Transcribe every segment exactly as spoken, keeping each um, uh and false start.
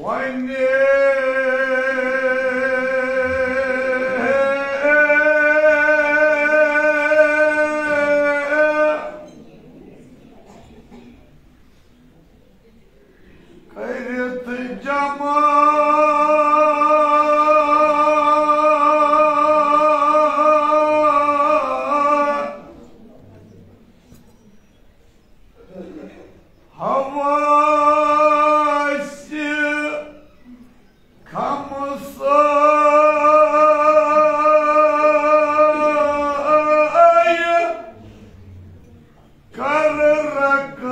وۄنۍ کٔرِتھ جمع حواس خمسہ کر رقم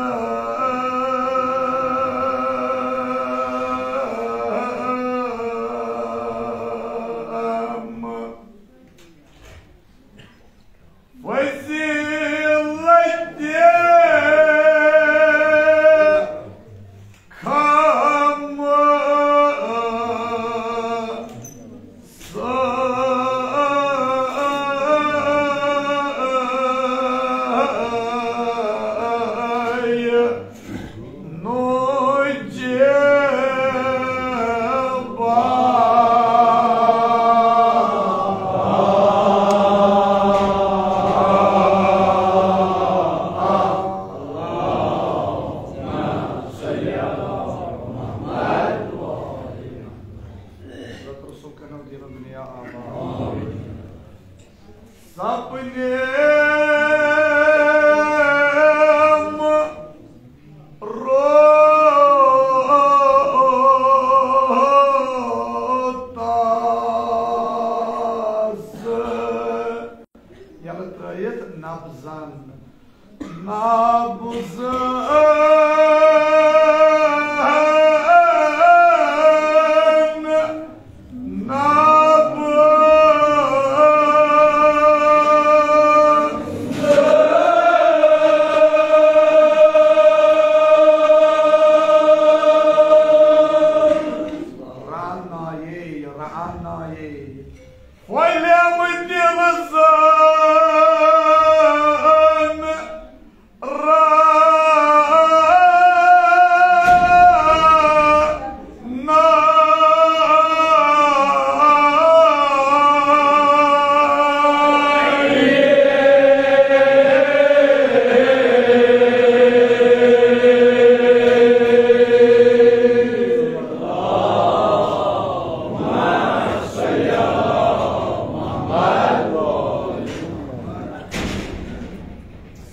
فضیلت خام سایہ نوجوان۔ رسول کنو دین دنیا آباد۔ سپنیم روتاس۔ یلہٕ ترٲیِتھ نبزن۔ نبزن، نبزن۔ رعنایے، رعنایے۔ پھۄلیم دِل زن را نا۔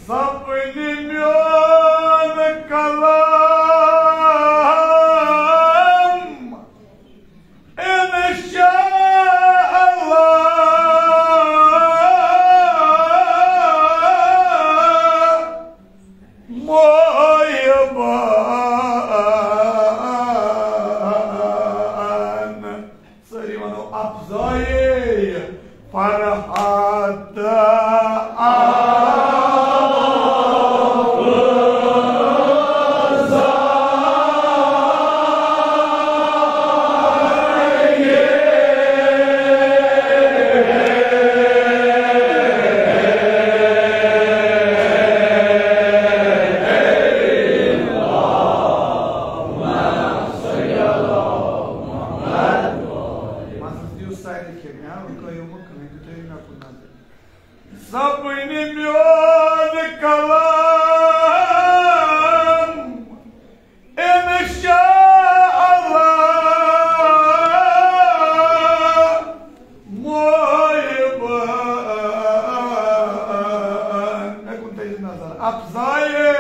سپنہِ میون کلام، انشاء اللہ، محبن۔ سٲری ونو افزایے فرحت۔ مسجد یُس سارنٕے کھیٚوِ، ہاں، وۄنۍ کٔرِو مہٕ کٕہٕنۍ تہِ، تُہۍ مےٚ کُن نظر۔ سپنہِ میون کلام، انشاء اللہ، محبن۔ مےٚ کُن تھٲیِو نظر، افزایے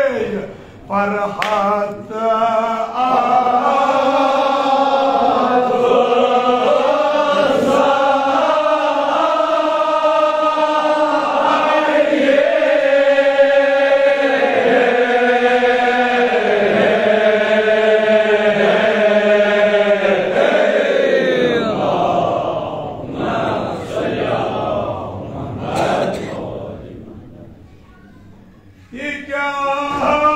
فرحت۔ یہِ کیٛاہ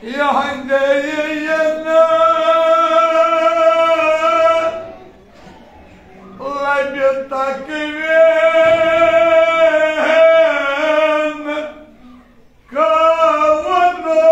یِہنٛدِ یِنہٕ لبہِ تکوین کونو۔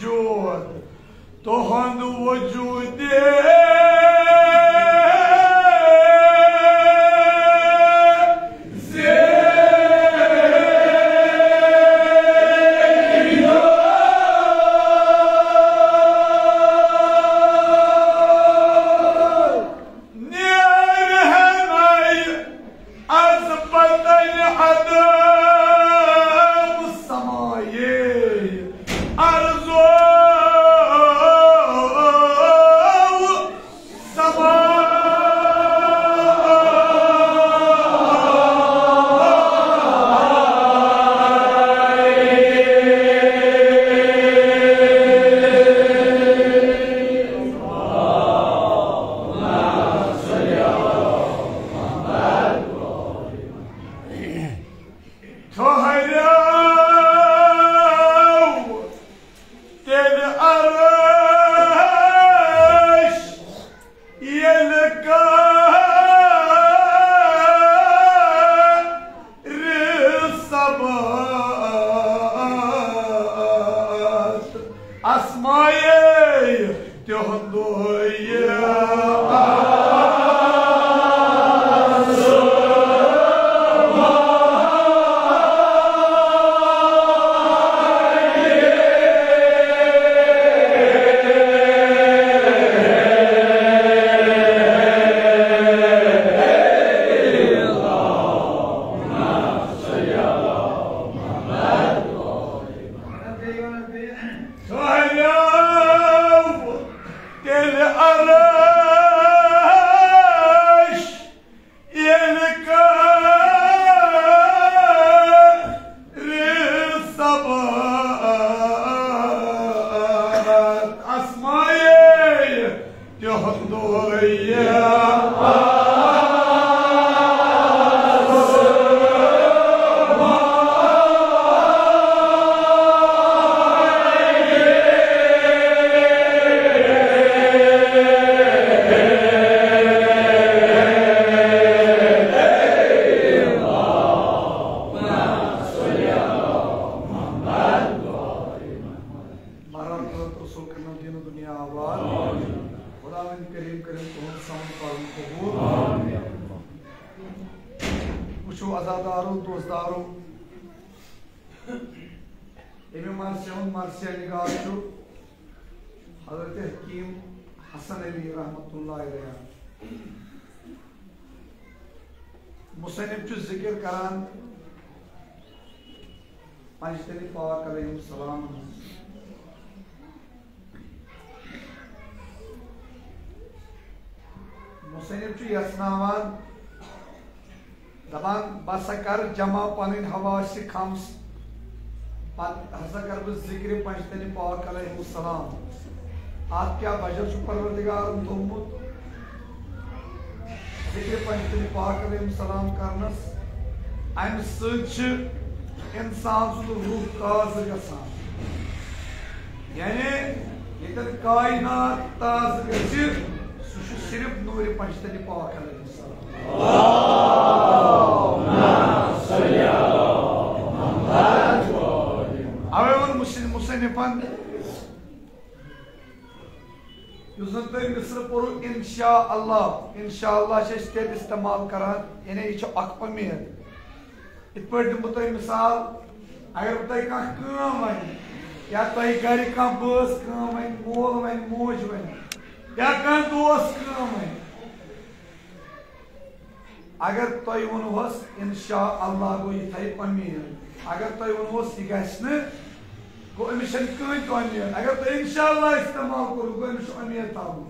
وجود، تہنٛد وجود۔ نیرہناے از بدن عدم سمایے ارزو سما۔ ٹھہرو تیٚلہِ عرش ییٚلہِ کارِ سبات اسمایے تِہُنٛدُے تیٚلہِ عرش ییٚلہِ کارِ سبات اسمایے تِہُنٛدُے مرن تہٕ رسول کرنو دین و دنیا آباد۔ خداوند کریم کرن تہنٛد سمن پرن قبول۔ وچھو عزادارو، دوستدارو، امہِ مرثیہ ہُنٛد مرثیہ نگار چھُ حضرت حکیم حسن علی رحمۃ اللہ علیہ۔ مصنف چھُ ذکر کران پنجتنی پاک علیہ السلام ہٕنٛز۔ مصنف چھُ یژھناوان، دپان، بہٕ ہسا کرٕ جمع پنٕنۍ حواس خمس، پتہٕ ہسا کرٕ بہٕ ذکرِ پنجتنی پاک علیہ السلام۔ اتھ کیٛاہ وجہ چھُ پروردگارن تھوٚومُت؟ ذکر پنجتن پاک علیہ السلام کرنس، امہِ سۭتۍ چھِ انسان سُنٛد روح تازٕ گژھان۔ یعنی ییٚتٮ۪ن کائنات تازٕ گژھِ، سُہ چھُ صرف نوٗرِ پنجتن پاک علیہ السلام۔ اوے ووٚن مصن-، مصنفن، یُس زن تۄہہِ مصرٕ پوٚرُو، انشاء اللہ، انشاء اللہ چھِ أسۍ تیٚلہِ استعمال کران، یعنی یہِ چھُ اکھ اُمید۔ یِتھ پٲٹھۍ دِمہٕ بہٕ تۄہہِ مثال، اگر بہٕ تۄہہِ کانٛہہ کٲم ونہٕ، یا تۄہہِ گرِ کانٛہہ بٲژ کٲم ونہِ، مول ونہِ، موج ونہِ، یا کانٛہہ دوس کٲم ونہِ، اگر تۄہہِ ووٚنہوس، انشاء اللہ گوٚو یِتھَے اُمید۔ اگر تۄہہِ ووٚنہوس، یہِ گژھِ نہٕ، گوٚو أمِس چھَنہٕ کٕہٕنۍ تہِ اُمید۔ اگر تۄہہِ انشاء اللہ استعمال کوٚروٕ، گوٚو أمِس چھُ اُمید تھاوُن۔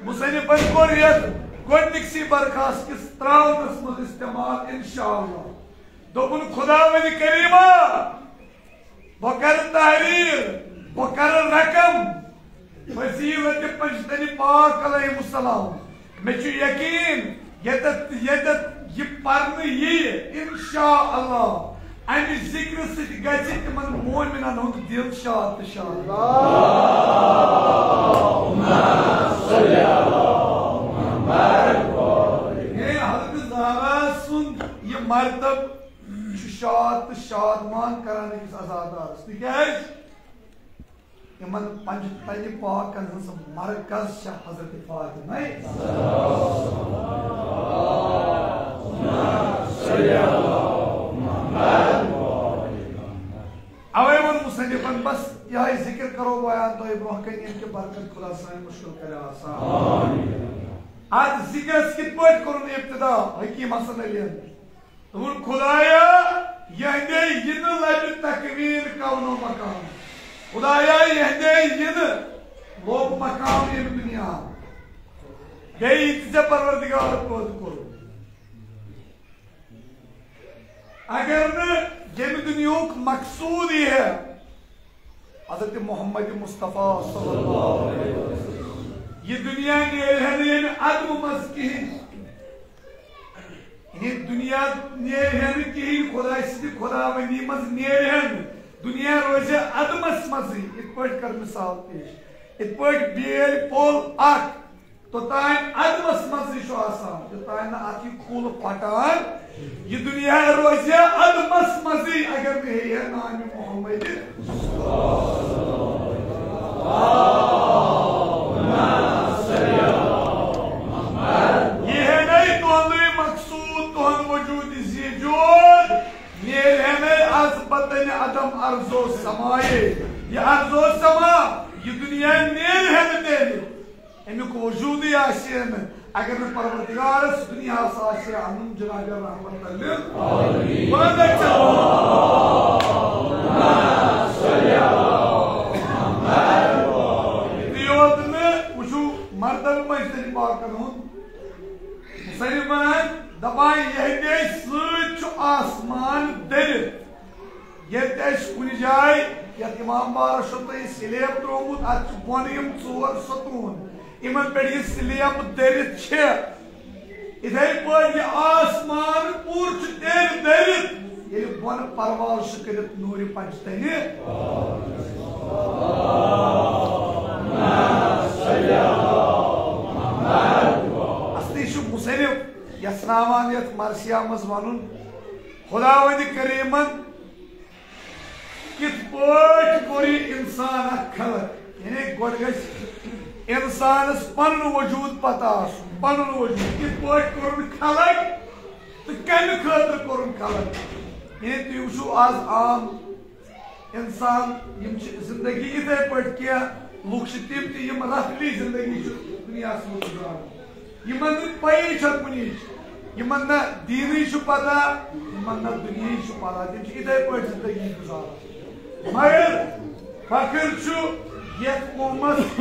مصنفن کوٚر یَتھ گۄڈٕنِکسٕے برخاست کِس ترٛاونَس منٛز استعمال، انشاء اللہ۔ دوٚپُن، خداوند کریمہ، بہٕ کرٕ تحریر، بہٕ کرٕ رقم فضیلت پنجتن پاک علیہ السلام۔ مےٚ چھُ یقین، ییٚتٮ۪تھ، ییٚتٮ۪تھ یہِ پرنہٕ یِیہِ، انشاء اللہ، امہِ ذکرٕ سۭتۍ گژھِ تِمن مومنن ہُنٛد دل شاد تہٕ شاد۔ ہے، حضرت زہرا سُنٛد یہِ مرتب چھُ شاد تہٕ شادمان کران أکِس عزادارس۔ تِکیٛازِ؟ یِمن پنجتنہِ پاکن ہٕنٛز مرکز چھےٚ حضرت فاطمہ۔ اوے ووٚن مصنفن، بس یہے ذکر کرو بیان تۄہہِ برونٛہہ کنہِ، ییٚمہِ کہِ برکت خدا سانہِ مشکل کرِ آسان۔ اتھ ذکرس کِتھ پٲٹھۍ کوٚرُن ابتدا حکیم حسن علی ین؟ دوٚپُن، خدایا، یہندے یِنہٕ لبہِ تکوین کون و مکان۔ خدایا، یہندے یِنہٕ لوٚب مقام ییٚمہِ دُنیا۔ بیٚیہِ یہِ تہِ ژےٚ پروردگار پٲدٕ کوٚرُن۔ اگر نہٕ ییٚمہِ دُنیاہُک مقصوٗد یی ہے، حضرت محمد مصطفیٰ صلی اللہ علیہ وسلم، یہِ دُنیا نیرِ ہے نہٕ ییٚمہِ عدمہٕ منٛز کِہیٖنۍ۔ یعنی دُنیا نیرِ ہے نہٕ کِہیٖنۍ، خداے سٕنٛدِ خداوندی منٛز نیرِ ہے نہٕ۔ دُنیا روزِ ہے عدمس منٛزٕے۔ یِتھ پٲٹھۍ کر مثال پیش، یِتھ پٲٹھۍ بیٲلۍ پھوٚل اکھ توٚتام عدمس منٛزٕے چھُ آسان، یوٚتام نہٕ اتھ یہِ کُل پھٹان، یہِ دُنیا روزِ ہے عدمس منٛزٕے، اگر نہٕ ہیٚیہِ ہے نامِ محمد۔ یہِ ہے نَے تُہُنٛدُے مقصوٗد، تُہُنٛد وجوٗدِ زیٖجوٗد، نیرِ ہے نَے از بطنِ عدم ارض و سمایے۔ یہِ ارض و سما، یہِ دُنیا نیرِ ہے نہٕ تیٚلہِ۔ اَمیُک وجوٗدٕے آسہِ ہے نہٕ، اگر نہٕ پروردگارس دُنیاہس آسہِ ہے اَنُن جناب رحمت للعالمین۔ یُتُے یوت نہٕ، وٕچھِو، مردن منٛز تیٚلہِ پاکن ہُنٛد مُصنِف وَنان، دَپان، یِہِنٛدے سۭتۍ چھُ آسمان دٔرِتھ۔ ییٚلہِ تہِ اَسہِ کُنہِ جایہِ، یَتھ اِمام بارس چھُ تۄہہِ سِلیب ترٛوومُت، اَتھ چھِ بۄنہٕ یِم ژور ستوٗن، یِمن پٮ۪ٹھ یہِ سِلیب دٔرِتھ چھِ۔ یِتھَے پٲٹھۍ یہِ آسمان پوٗرٕ چھُ تیٚلہِ دٔرِتھ، ییٚلہِ بۄنہٕ پرواز چھُ کٔرِتھ نوٗرِ پنجتنہِ۔ اصلی چھُ مصنف یژھناوان یتھ مرثیہ منٛز ونُن، خداوند کریمن کِتھ پٲٹھۍ کوٚر یہِ انسان اکھ خلق؟ یعنی گۄڈٕ گژھِ انسانس پنُن وجود پتہ آسُن، پنُن وجود کِتھ پٲٹھۍ کوٚرُن خلق تہٕ کمہِ خٲطرٕ کوٚرُن خلق۔ یعنی تُہۍ وٕچھِو آز عام انسان، یِم چھِ زندگی یِتھے پٲٹھۍ، کینٛہہ لُکھ چھِ تِم تہِ یِم رفلی زندگی چھِ دُنیاہس منٛز گُزاران۔ یِمن نہٕ پَیی چھےٚ کُنِچ، یِمن نہ دیٖنٕے چھُ پتہ، یِمن نہ دُنیاہٕے چھُ پتہ، تِم چھِ یِتھے پٲٹھۍ زندگی گُزاران۔ مگر فخر چھُ یتھ قومس،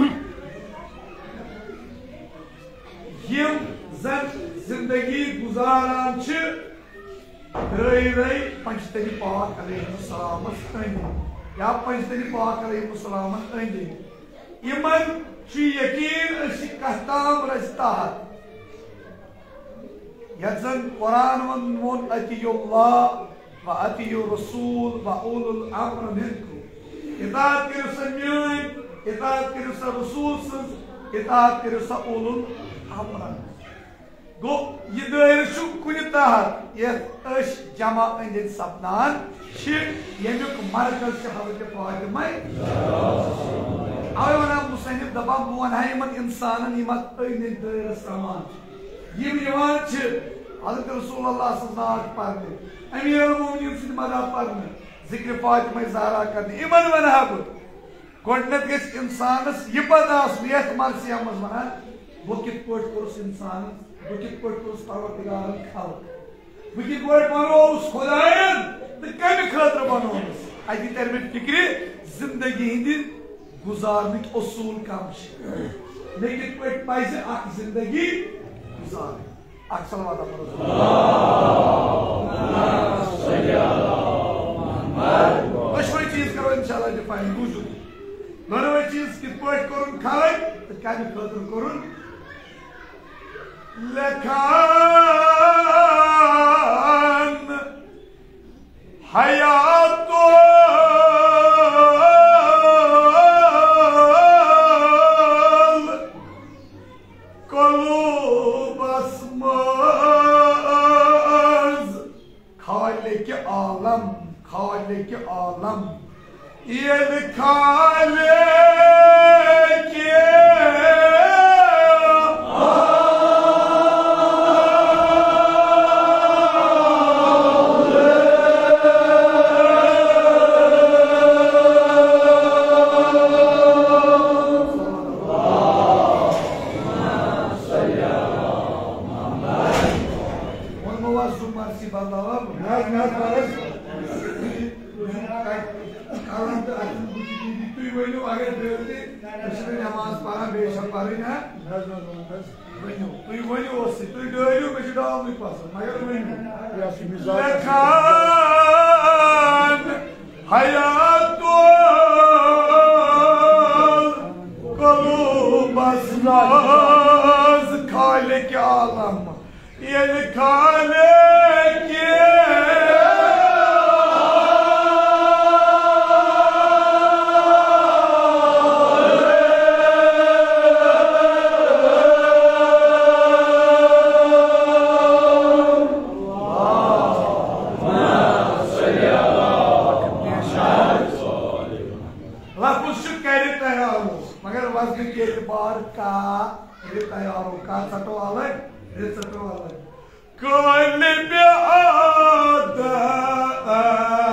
یِم زن زندگی گُزاران چھِ، درٛٲے رٲے پنجتنی پاک علیہ السلامس أنٛدۍ یا پنجتنی پاک علیہ السلامن أنٛدۍ أنٛدۍ۔ یِمن چھُ یقین أسۍ چھِ کتھ تام رزِ تحت۔ یتھ زن قرآن ون-، ووٚن، "اطیعوا اللہ و اطیعوا الرسول و اولی الامر منکم۔" اطاعت کٔرِو سا میٲنۍ، اطاعت کٔرِو سا رسول سٕنٛز، اطاعت کٔرِو سا اولی الامرن۔ گوٚو، یہِ دٲیرٕ چھُ کُنہِ تحت یتھ أسۍ جمع أنٛدۍ أنٛدۍ سپدان چھِ، ییٚمیُک مرکز چھِ حضرت فاطمہ۔ اوے ونان مصنف دپان، بہٕ ونہٕ ہا یِمن انسانن، یِم اتھ أنٛدۍ أنٛدۍ دٲیرس سمان چھِ، یِم یِوان چھِ حضرت رسول اللہ سٕنٛز نعت پرنہِ، امیر المومنین سٕنٛدۍ مدح پرنہِ، ذکر فاطمہ زہرا کرنہِ، یِمن ونہٕ ہا بہٕ۔ گۄڈٕنیتھ گژھِ انسانس یہِ پتہ آسُن، یتھ مرثیہ منٛز ونان، بہٕ کِتھ پٲٹھۍ کوٚرُس انسانس، بہٕ کِتھ پٲٹھۍ کوٚرُس پروردگارن خلق، بہٕ کِتھ پٲٹھۍ بنووُس خداین تہٕ کمہِ خٲطرٕ بنووُس۔ اتی ترِ مےٚ فکرِ زندگی ہٕنٛدِ گُزارنٕکۍ اصوٗل کم چھِ، مےٚ کِتھ پٲٹھۍ پزِ اکھ زندگی گُزارٕنۍ۔ اکھ صلوات اپر۔ دۄشوے چیٖز کرو انشاءاللہ define، بوٗزِو۔ دۄنوے چیٖز کِتھ پٲٹھۍ کوٚرُن خلق تہٕ کمہِ خٲطرٕ کوٚرُن؟ لیکھان حیات القلوبس منٛز خالق عالم، خالق عالم، ییٚلہِ خالق أسۍ چھِ نماز پران، بیٚیہِ چھا پرٕنۍ، ہا؟ ؤنِو، تُہۍ ؤنِو اوسُے، تُہۍ ڈٲلِو، مےٚ چھُ ڈالنُے پسنٛد، مگر ؤنِو۔ یہِ ہسا چھُ مِزاج۔ لکھان حیات القلوبس منٛز خالق عالم، ییٚلہِ خالق لفظ چھُ کرِ تیارو، مگر وزنٕکۍ اعتبار کا، کرِ تیارو، کا ژٹو الگ، رِ ژٹو الگ۔ قالب آدم۔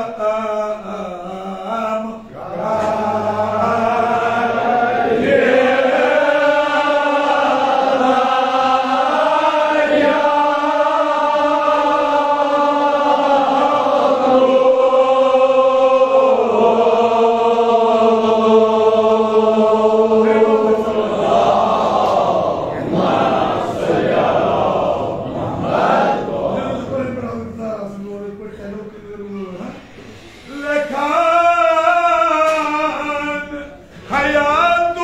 لکھان حیات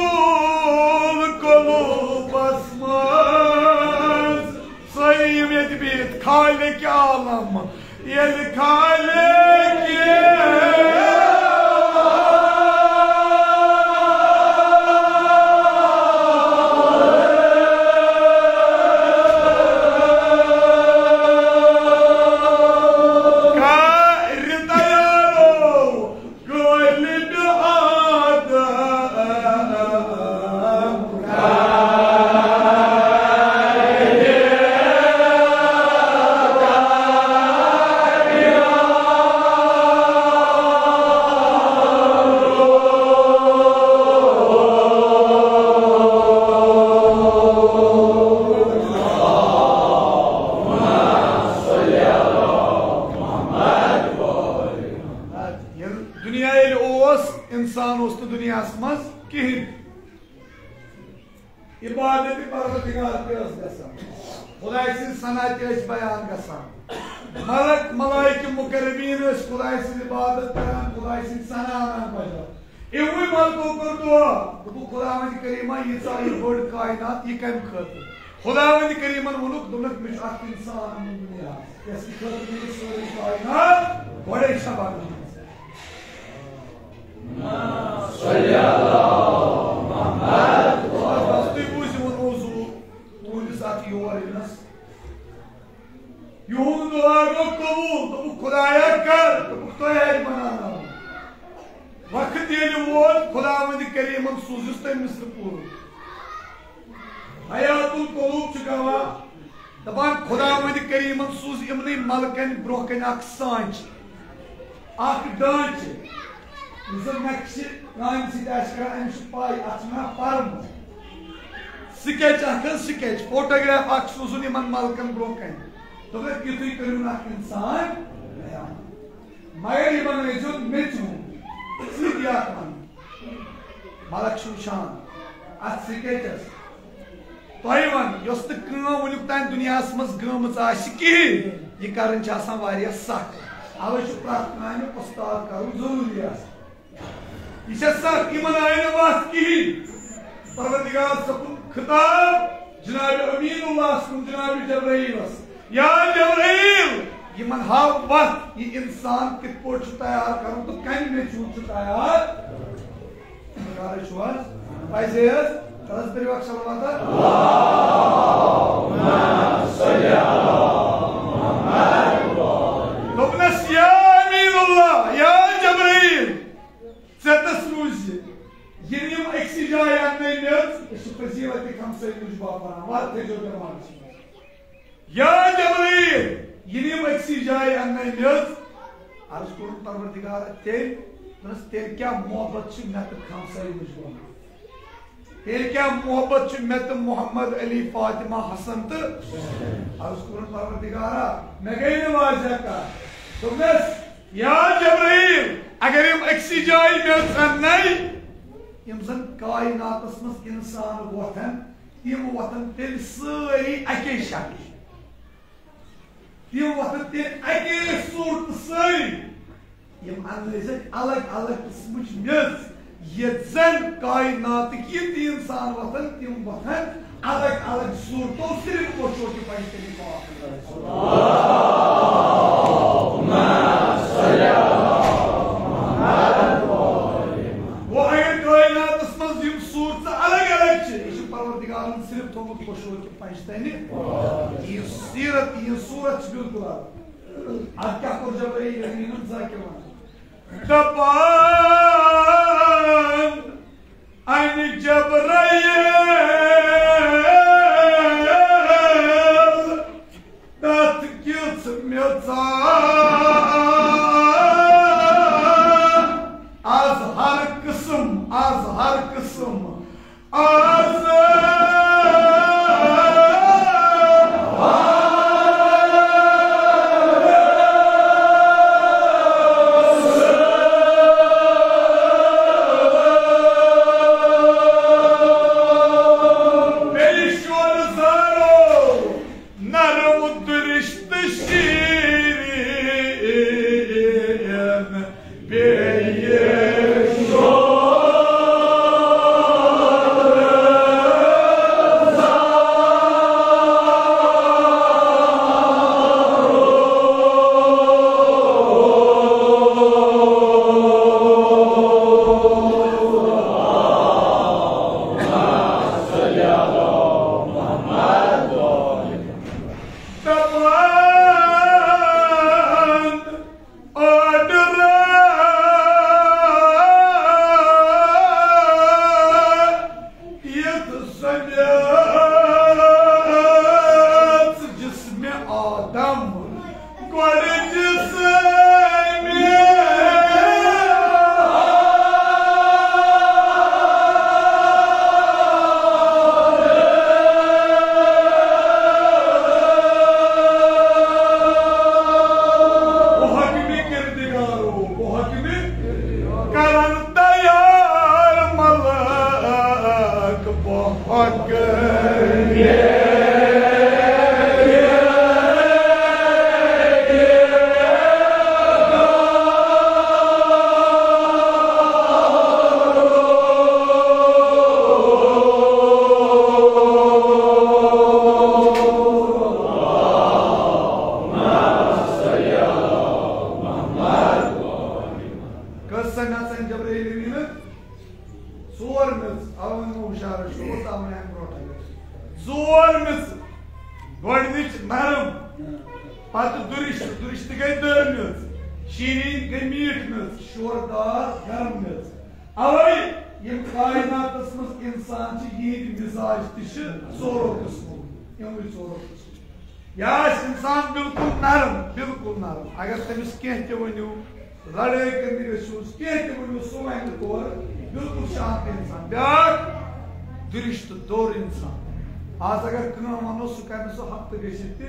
القلوبس منٛز۔ سٲری یِم ییٚتہِ بِہِتھ، خالق عالم، ییٚلہِ خالق کرِ تیارو، غالب آدم۔ ییٚلہِ دُنیا ییٚلہِ اوس، اِنسان اوس نہٕ دُنیاہَس منٛز کِہیٖنۍ۔ عبادت پروردگار تہِ ٲس گژھان، خداے سٕنٛز ثنا تہِ ٲسۍ بیان گژھان۔ ملک ملائکہ مقربین ٲسۍ خداے سٕنٛز عبادت کران، خداے سٕنٛز ثنا انان بجا۔ یِموٕے ملکو کوٚر دعا، دوٚپُکھ، خداوند کریمہ، ییٖژاہ یہِ بٔڑ کائنات، یہِ کمہِ خٲطرٕ؟ خداوند کریمن ووٚنُکھ، دوٚپنکھ، مےٚ چھُ اکھ اِنسان اوٚنمُت دُنیاہس، یس یہِ خٲطرٕ مےٚ یہِ سٲرٕے کائنات گۄڈے چھےٚ بنٲومٕژ۔ بس تُہۍ بوٗزِو وۄنۍ موضوع تُہنٛدِس اتھ یور یِنس۔ یِہُنٛد دُعا گوٚو قبوٗل، دوٚپُکھ، خدایا کر، دوٚپُکھ، تۄہہِ آسہِ بناوناوُن۔ وقت ییٚلہِ ووت، خداوند کریمن سوٗزُس تٔمِس تہٕ پوٗرٕ۔ حیات القلوب چھُ گواہ، دپان، خداوند کریمن سوٗز یِمنٕے ملکن برونٛہہ کنہِ اکھ سانچ، اکھ ڈانچہٕ، یُس زن نقشہِ کامہِ سۭتۍ آسہِ کران، أمِس چھِ پاے، اتھ چھِ ونان پرمہٕ۔ سکیچ اکھ حظ، سکیچ، فوٹوگراف اکھ سوٗزُن یِمن ملکن برونٛہہ کنہِ۔ دوٚپُکھ، یُتھُے کٔرِو نہٕ اکھ اِنسان بیان۔ مگر یِمن ٲسۍزیو میٚژِ ہُنٛد سۭتۍ اکھ ونان۔ ملک چھُ وٕچھان اتھ سکیچس۔ تۄہہِ ون، یۄس تہِ کٲم وٕنیُک تام دُنیاہس منٛز گٔمٕژ آسہِ کِہیٖنۍ، یہِ کرٕنۍ چھِ آسان واریاہ سخ۔ اوے چھُ پرٛٮ۪تھ کامہِ اُستاد کرُن ضروٗری آسان۔ یہِ چھےٚ سخ، یِمن آیہِ نہٕ وَتھ کِہیٖنۍ۔ پروردگار صٲبُن خطاب جناب امین اللہ کُن، جناب جبرائیلس، یا جبرائیل، یِمن ہاو وَتھ، یہِ اِنسان کِتھ پٲٹھۍ چھُ تیار کرُن تہٕ کَمہِ میٚژِ ہُنٛد چھُ تیار۔ تیارٕے چھُو حظ؟ پَزے حظ؟ تَلَس کٔرِو اکھ صلوات۔ دوٚپنَس، یا امین اللہ، یا جبرائیل، ژےٚ تَس روٗزِ، یِم یِم أکسٕے جایہِ اَننَے میٚژ، أسۍ چھِ فضیلت ہمسٲے موٗجوٗب پَران، وَتھ تھٲیزیو دٮ۪ماغَس منٛز۔ یا جبرائیل، یِم یِم أکسٕے جایہِ اَننَے میٚژ، عرض کوٚرُن پروردگارا تیٚلہِ، دوٚپنَس، تیٚلہِ کیٛاہ محبت چھِ مےٚ تہٕ ہمساے موٗجوٗب؟ تیٚلہِ کیٛاہ محبت چھُ مےٚ تہٕ محمد علی فاطمہ حسن تہٕ؟ عرض کوٚرُن پروردگارا، مےٚ گٔے نہٕ واضح کَتھ۔ دوٚپنَس، یا جبرائیل، اگر یِم أکسٕے جایہِ میٚژ اَننَے، یِم زن کائناتس منٛز انسان وۄتھن، تِم وۄتھن تیٚلہِ سٲری اکے شکلہِ۔ تِم وۄتھن تیٚلہِ اکے صوٗرتہٕ سٲری۔ یِم اننٲوزٮ۪کھ الگ الگ قٕسمٕچ میٚژ۔ ییٚتہِ زن کائناتٕکۍ یہِ تہِ انسان وۄتھن، تِم وۄتھن الگ الگ صوٗرتو، صرف پوشوکِ پنجتنی پاک۔ گوٚو، اگر کائناتس منٛز یِم صوٗرژٕ الگ الگ چھِ، یہِ چھُ پروردگارن صرف تھوٚومُت پوشوکِ پنجتنی۔ یہِ سیرت، یہِ صوٗرت چھِ بالکل الگ۔ اتھ کیٛاہ کوٚر جبرائیل امیٖنن؟ ذاکر ونان۔ دپان، انہِ جبرائیل، تتھ کِژھ میژا؟ از ہر قسم، از ہر قسم، از بیٚیہِ شور زارو، نرم تہٕ رِشتہٕ شیٖریٖن۔ بیٚیہِ شور۔ دپان، آرڈر یتھ سۄ میژ جسمِ آدم گۄڈٕ جسمِ بہٕ حکمِ کردگارو، بہٕ حکمِ کرن تیار ملک بہت۔ کٔژ سۄ میژ انہِ جبرائیل امیٖنن؟ ژور میژٕ، اَوَے ووٚنمو ہُشارَس چھُ، اوس اَوَے اَمہِ برونٛٹھ اَگر۔ ژور میژٕ، گۄڈٕنِچ نرم، پتہٕ دُرِشت، دُرِشت گٔے دٔر میژ، شیٖریٖن گٔے میٖٹھ میژ، شوردار گرم میژ۔ اَوَے یِم کائناتَس منٛز اِنسان چھِ، یِہِنٛدۍ مِزاج تہِ چھِ ژورو قٕسمو، یِموٕے ژورو قٕسمو۔ یا آسہِ اِنسان بالکل نرم، بالکل نرم، اگر تٔمِس کینٛہہ تہِ ؤنِو، لڑٲے کٔرنہِ گٔژھِوس، کینٛہہ تہِ ؤنِو، سُہ وَنہِ نہٕ تورٕ، بالکل شانت اِنسان۔ بیٛاکھ دُرِشت دوٚر اِنسان۔ آز اگر کانٛہہ وَنو، سُہ کَرِ نہٕ سُہ ہفتہٕ گٔژھِتھ تہِ،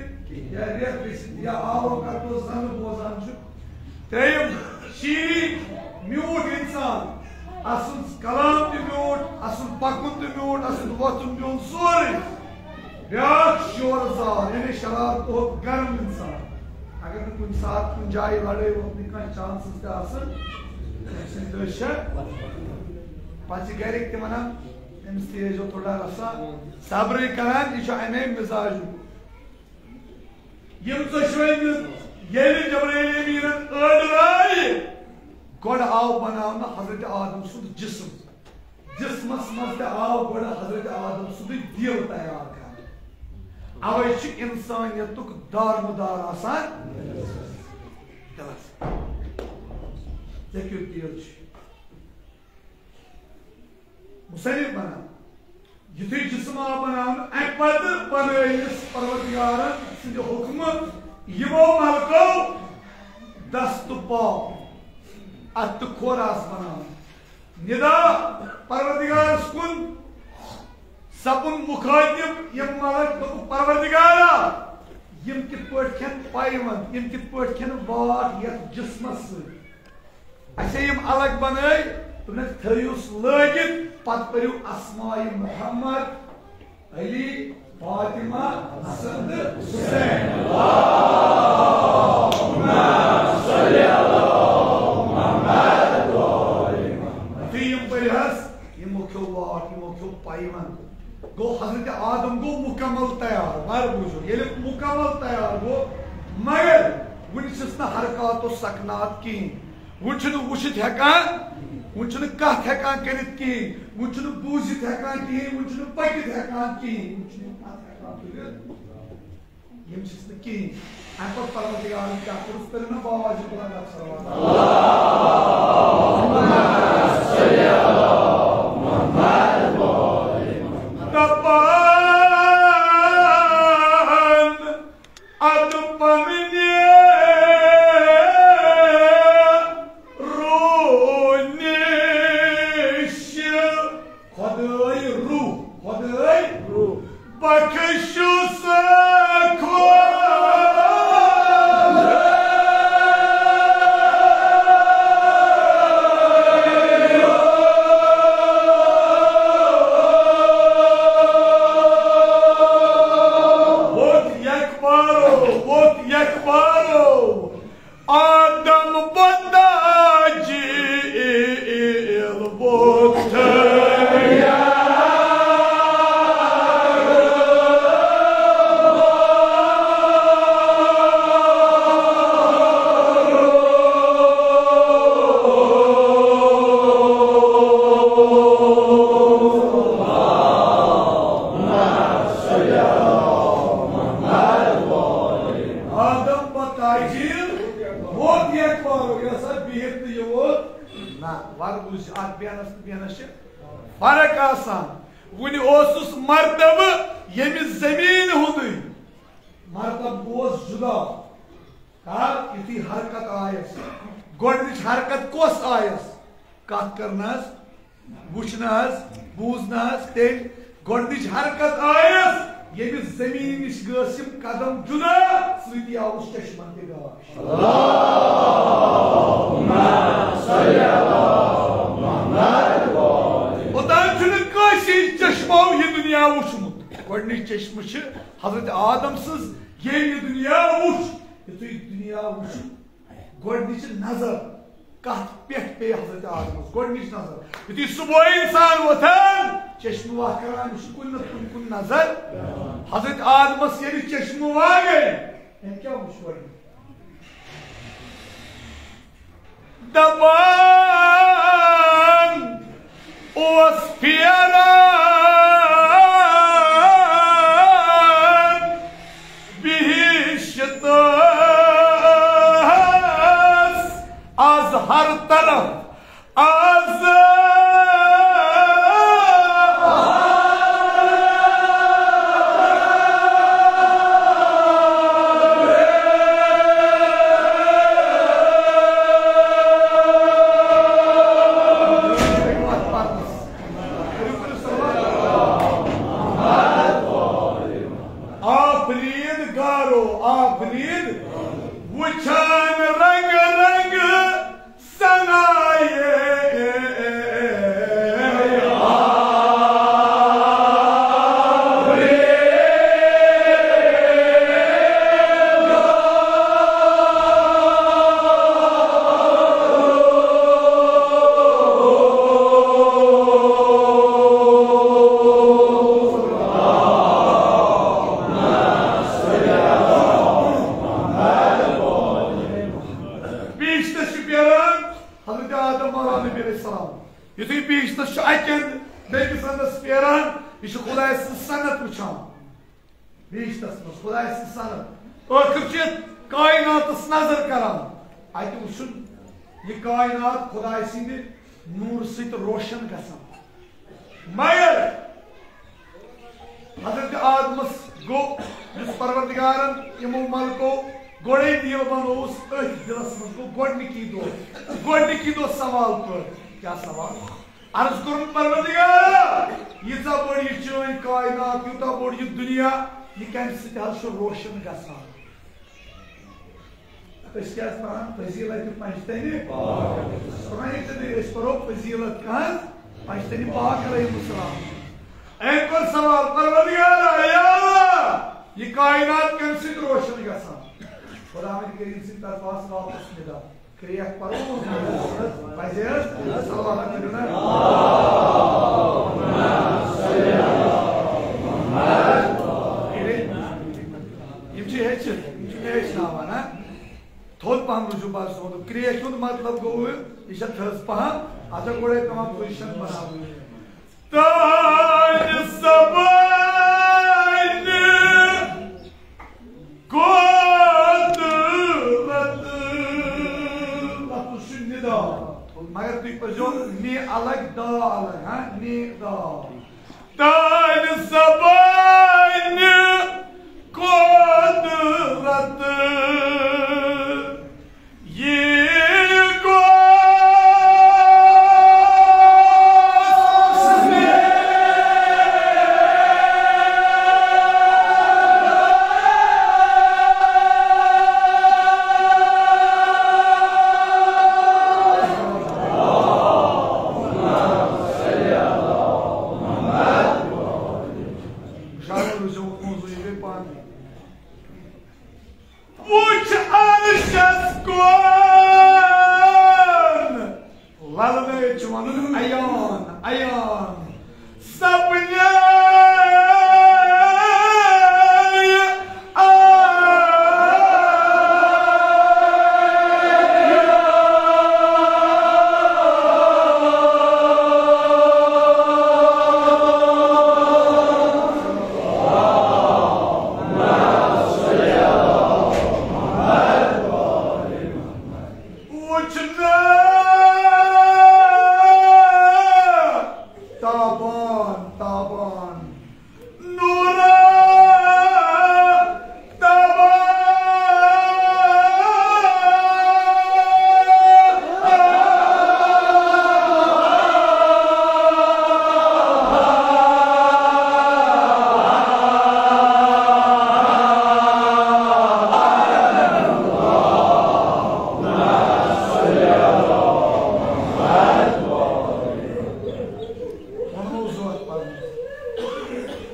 یا رٮ۪تھ گٔژھِتھ تہِ، یا آوُر کَرٕ بہٕ زَنہٕ بوزان چھُ۔ ترٛیٚیِم، شیٖریٖن، میوٗٹھ اِنسان، اَسُنٛد کلام تہِ میوٗٹھ، اَسُنٛد پَکُن تہِ میوٗٹھ، اَسُنٛد وۄتھُن بِہُن سورُے۔ بیٛاکھ شور زار، یعنی شرارتہٕ ہوٚت گرم اِنسان۔ اگر نہٕ کُنہِ ساتہٕ کُنہِ جایہِ لڑٲے وۄتھنٕکۍ کانٛہہ chances تہِ آسَن، تٔمۍ سٕنٛدِ دٔسۍ چھےٚ۔ پَتہٕ چھِ گرِکۍ تہِ وَنان، "أمِس تہِ ٲسۍزیو تھوڑا رَژھا صبرٕے کران، یہِ چھُ اَمے مِزاجُک۔" یِم ژۄشوَے میژٕ ییٚلہِ جبرائیل امیٖنَن أڈ رایہِ، گۄڈٕ آو بناونہٕ حضرت آدم سُنٛد جسم۔ جسمس منٛز تہِ آو گۄڈٕ حضرت آدم سُنٛدُے دِل تیار کرنہٕ۔ اَوَے چھُ اِنسٲنیتُک دارمُدار آسان دِلس۔ ژےٚ کیُتھ دِل چھُ؟ مُصنِف وَنان، یُتھُے جسم آو بناونہٕ، اَمہِ پتہٕ بنٲوِس پروردگارن سٕنٛدِ حُکمہٕ یِمو ملکو دست تہٕ پاو، اَتھٕ تہٕ کھۄر آس بناونہٕ۔ ندا پروردگارس کُن سپُن مُخٲطِب، یِم ملک، دوٚپُکھ، پروردگارا، یِم کِتھ پٲٹھۍ کھٮ۪ن پیوند، یِم کِتھ پٲٹھۍ کھٮ۪ن واٹھ یتھ جسمس سۭتۍ؟ اَسے یِم الگ بنٲے، تُلِتھ تھٲیِوس لٲگِتھ، پتہٕ پٔرِو اسماء محمد، علی، فاطمہ، حسن تہٕ حسین۔ یُتھُے یِم پٔرۍ حظ، یِمو کھیوٚو واٹھ، یِمو کھیوٚو پایونٛد۔ گوٚو حضرت آدم گوٚو مکمل تیار، وَر بوٗزِو، ییٚلہِ مکمل تیار گوٚو، مگر وُنہِ چھِس نہٕ حرکات و سکنات کِہیٖنۍ۔ وُنہِ چھُنہٕ وُچھِتھ ہٮ۪کان، وُنہِ چھُنہٕ کَتھ ہٮ۪کان کٔرِتھ کِہیٖنۍ، وُنہِ چھُنہٕ بوٗزِتھ ہٮ۪کان کِہیٖنۍ، وُنہِ چھُنہٕ پٔکِتھ ہٮ۪کان کِہیٖنۍ، وُنہِ چھُنہٕ یِم کَتھ ہٮ۪کان تُلِتھ، یِم چھِس نہٕ کِہیٖنۍ۔ اَمہِ پَتہٕ پَروردِگارَن کیٛاہ کوٚرُس، کٔرِو نا باواجہِ بُلند اَتھ صلوات۔ دَپان اَدٕ پننہِ روح نِش خۄدٲے روح، خۄدٲے روح بخشُس خۄش۔ ووٚتھ یکبارو، ووٚتھ یکبارو، آدم بۄتاجی ووٚتھ۔ آدم بۄتاجی ووٚتھ یکبارو، یہِ ہسا بِہِتھ تہٕ یہِ ووٚتھ۔ نہ، وَر بوٗزِو، اَتھ بیٚہنَس تہٕ بیٚہنَس چھِ فرق آسان۔ وُنہِ اوسُس مرتبہٕ ییٚمہِ زٔمیٖنہِ ہُنٛدُے۔ مرتبہٕ اوس جُدا۔ کر؟ یُتھُے حرکت آیَس۔ گۄڈٕنِچ حرکت کۄس آیَس؟ کَتھ کَرنَس، وٕچھنَس، بوٗزنَس۔ تیٚلہِ گۄڈٕنِچ حرکت آیَس، ییٚمہِ زٔمیٖنہِ نِش گٔژھ یِم قدم جُدا، سۭتی آوُس چشمَن تہِ گاش۔ اوٚتام چھُنہٕ کٲنٛسہِ چشمو یہِ دُنیا وُچھمُت۔ گۄڈٕنِچ چشمہٕ چھِ حضرت آدم سٕنٛز، ییٚمۍ یہِ دُنیا وُچھ۔ یُتھُے دُنیا وُچھ، گۄڈٕنِچ نظر کَتھ پٮ۪ٹھ پیٚیہِ حضرت آدمَس؟ گۄڈٕنِچ نظر۔ یُتھُے صُبحٲے اِنسان وۄتھان، چشمہٕ وَتھ کران، أمِس چھِ کُنہِ نَتہٕ کُنہِ کُن نظر۔ حضرت آدمَس ییٚلہِ چشمہٕ واگے، أمۍ کیٛاہ وُچھ گۄڈٕنیُک؟ دپان اوس پھیران بہشتس از ہر طرف، از۔ آفرید گارو آفرید، وچھان رنگ رنگ سنائے۔ بہشتس چھُ پھیران حضرت آدم مولانا نبی علیہ السلام۔ یُتھُے بہشتس چھُ اَکہِ اَندٕ بیٚکِس اَندَس پھیران، یہِ چھُ خۄداے سٕنٛز صنعت وٕچھان۔ بہشتس منٛز خۄداے سٕنٛز صنعت۔ ٲخٕر چھُ یَتھ کائناتس نظر کران۔ اَتہِ وٕچھُن یہِ کائنات خۄداے سٕنٛدِ نوٗرٕ سۭتۍ روشن گژھان۔ مگر حضرت آدمس گوٚو، یُس پروردگارن یِمو ملکو گۄڈے دیل بنووُس، أتھۍ دِلس منٛز گوٚو گۄڈنِکی دۄہ، گۄڈنِکی دۄہ سوال پٲدٕ۔ کیٛاہ سوال؟ عرض کوٚرُن، پروردگارا، ییٖژاہ بٔڑ یہِ چٲنۍ کائنات، یوٗتاہ بوٚڑ یہِ دُنیا، یہِ کَمہِ سۭتۍ حظ چھُ روشن گژھان؟ أسۍ کیٛاہ پران؟ فضیلت پنجتنی۔ قرآن تہِ أسۍ پرو فضیلت کہنٛز؟ پنجتنی پاک علیہ السلام۔ أمۍ کوٚر سوال، پروردگارا، یا اللہ، یہِ کائنات کَمہِ سۭتۍ روشن گژھان؟ خداوند کریم سٕنٛدِ طرفہٕ آس واپس ندا۔ کریکھ پرو۔ پزے حظ؟ صلوات کٔرِو نا۔ یِم چھِ ہیٚچھِتھ، یِم چھِ مےٚ ہیٚچھناوان، ہا؟ تھوٚد پہم رُجوٗع باسیو۔ کرٛیکھ ہُنٛد مطلب گوٚو، یہِ چھےٚ تھٔز پہم، اَتھ چھےٚ گۄڈَے پٮ۪وان پُزیشن بناوٕنۍ۔ تانۍ سبٲنہِ قۄدرت۔ لفظ چھُ نِدا، مگر تُہۍ پٔرۍزیو نِ الگ، دا الگ، ہاں، نِ دا۔ تانۍ زبانہِ قۄدرت یہِ گوٚژھ مےٚ۔ شاعر روٗزِو موضوع یہِ گٔے پانہٕ۔ وُچھ عرشس کُن، للہٕ نٲوِتھ چھُ وَنُن عیان، عیان۔ سپنے وُچھنہٕ تابان، تابان، نورا تابان۔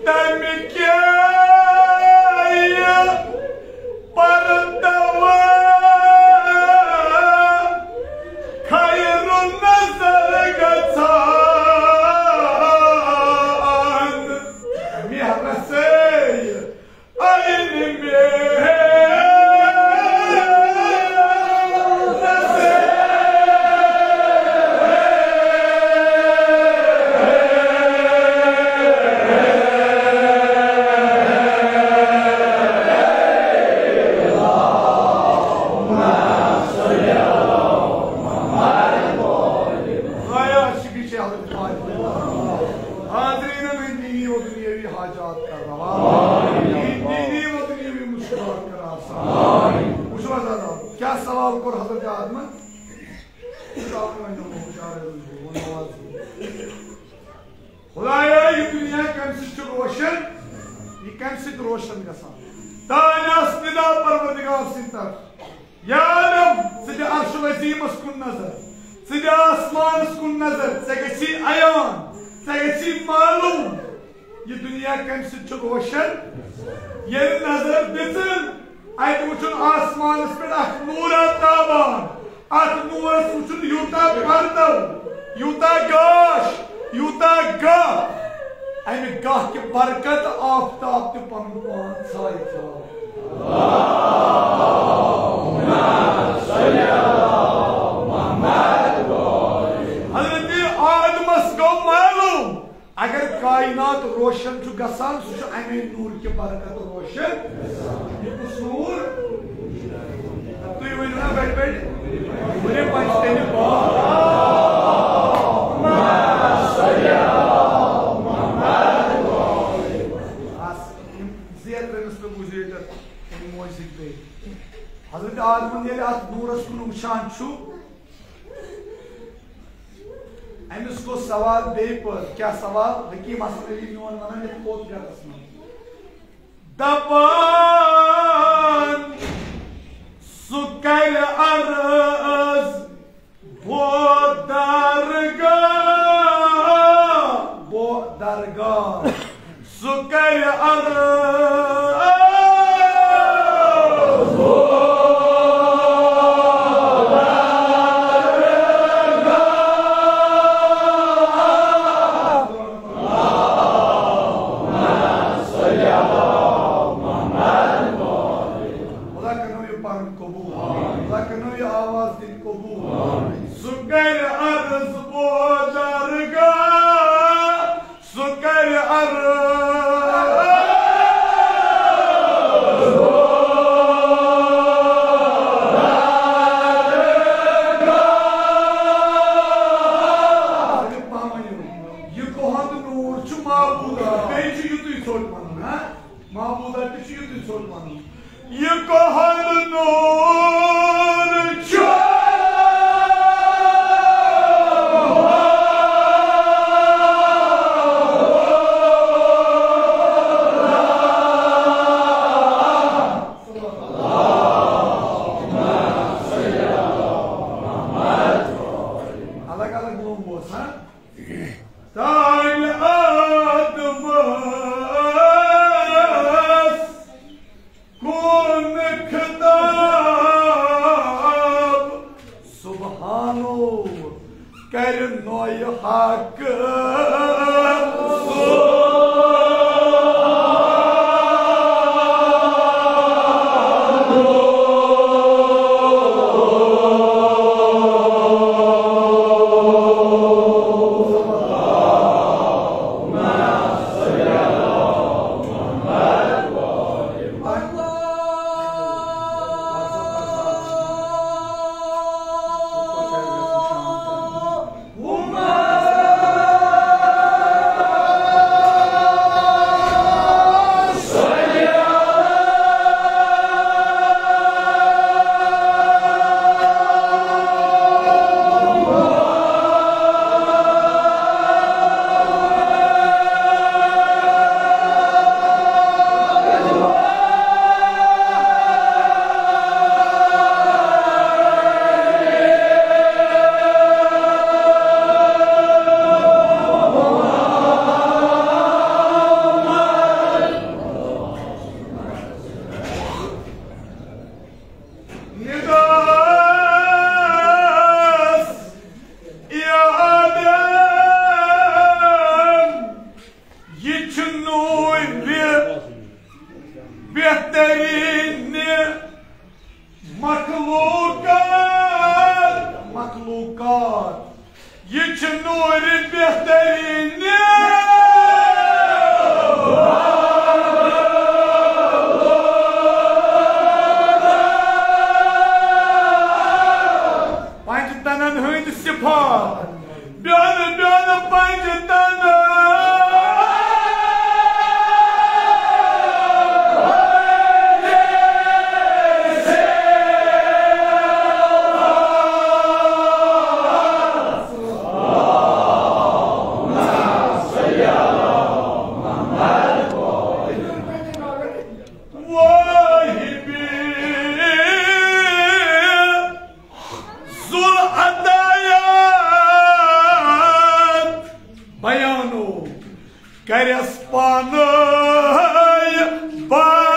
تَمہِ کیٛاہ پردوٕ خیر نظر گژھان۔ مےٚ رسے عین مےٚ۔ آیا شکر چھِ حضرت پاک۔ حاضرین، ہٕنٛدۍ دینی و دنیاوی حاجات کر روا۔ دینی و دنیاوی مشکلات کر آسان۔ وٕچھِو حظ عزیزو، کیٛاہ سوال کوٚر حضرت آدمن؟ خدایا، یہِ دُنیا کَمہِ سۭتۍ چھُ روشن؟ یہِ کَمہِ سۭتۍ روشن گژھان؟ تانۍ آس ندا پروردگار سٕنٛدِ طرفہٕ۔ یا آدم، ژٕ دِ عرش العظیمس کُن نظر، ژٕ دِ آسمانس کُن نظر، ژےٚ گژھی عیان، ژےٚ گژھی معلوم، یہِ دُنیا کَمہِ سۭتۍ چھُ روشن۔ ییٚلہِ نظر دِژٕن، اَتہِ وُچھُن آسمانس پٮ۪ٹھ اکھ نوٗرا تابان، اتھ نورس وُچھُن یوٗتاہ پردو، یوٗتاہ گاش، یوٗتاہ گاہ، امہِ گاہ کہِ برکت آفتاب تہِ پنُن پان ژھایہِ تھاوان۔ حضرت آدمس گوٚو معلوم، اگر کائنات روشن چھُ گژھان، سُہ چھُ اَمے نوٗر کہِ برکت روشن۔ یہِ کُس نوٗر؟ تُہۍ ؤنِو نا بٔڑۍ بٔڑۍ، ؤنِو پنٛجتنہِ پاک۔ آس، یِم زیترَنَس پٮ۪ٹھ گُزریٹر، أمۍ موج سۭتۍ بیٚیہِ۔ حضرت آدمَن ییٚلہِ اَتھ نوٗرَس کُن وٕچھان چھُ، أمِس گوٚو سوال بیٚیہِ پٲٹھۍ۔ کیٛاہ سوال؟ حکیٖم حسن علی میون وَنان یَتھ کوٚت گَرَس منٛز۔ دَپان، سُہ کرِ عرض بو درگاہ، بو درگاہ۔ سُہ کرِ عرض بو درگاہ۔ خدا کرنو یہِ پَرُن قبوٗل۔ خدا کرنو یہِ آواز دِنۍ قبوٗل۔ سُہ کرِ عرض بو درگاہ، سُہ کرِ عرض۔ یہِ کۄہَنٛد نوٗر چھُ معبوٗدا، بیٚیہِ چھُ یُتُے ژھوٚٹ وَنُن، ہا؟ معبوٗدا تہِ چھُ یُتُے ژھوٚٹ وَنُن۔ یہِ کۄہَنٛد نوٗر چھُ۔ الگ الگ لوٚمبوس، ہا؟ تانۍ آدمس کُن خطاب، سبحانو کرِ نوے حق۔ نِداس یا آدم، یہِ چھُ نوٗرِ بہتریٖن مخلوقات، مخلوقات۔ یہِ چھُ نوٗرِ بہتریٖن۔ پنجہِ تنن ہٕنٛدۍ صفات۔ بیٛانہٕ بیٛانہٕ پنجہِ تنن۔ واہبی ذوالعطایات بیانو کرٮ۪س پانے بیان۔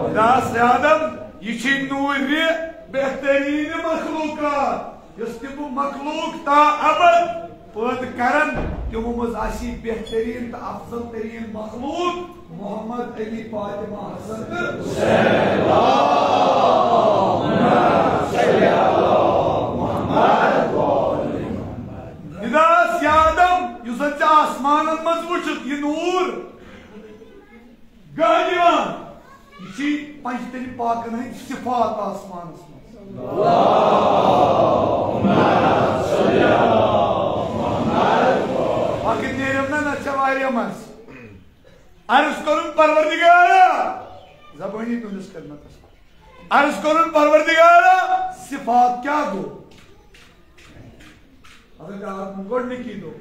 خداس آدم، یہِ چھِ نوٗرِ بہتریٖن مخلوقات، یۄس تِم مخلوق تا ابد پٲدٕ کرن، تِمو منٛز آسہِ بہتریٖن تہٕ افضل تریٖن مخلوق محمد علی فاطمہ حسن تہٕ حسین۔ نِداس یا آدم، یُس زن ژےٚ آسمانن منٛز وُچھُتھ، یہِ نوٗر گاہ دِوان۔ یہِ چھِ پنجتن پاکن ہٕنٛدۍ صفات آسمانس منٛز۔ وقت نیرم نہ، نہ چھےٚ واریاہ منٛز۔ عرض کرُن، پروردگارا، زبٲنی تُہنٛدِس خدمتس منٛز۔ عرض کوٚرُن، پروردگارا، صفات کیٛاہ گوٚو؟ حضرت آدم گۄڈٕنِکی دۄہ،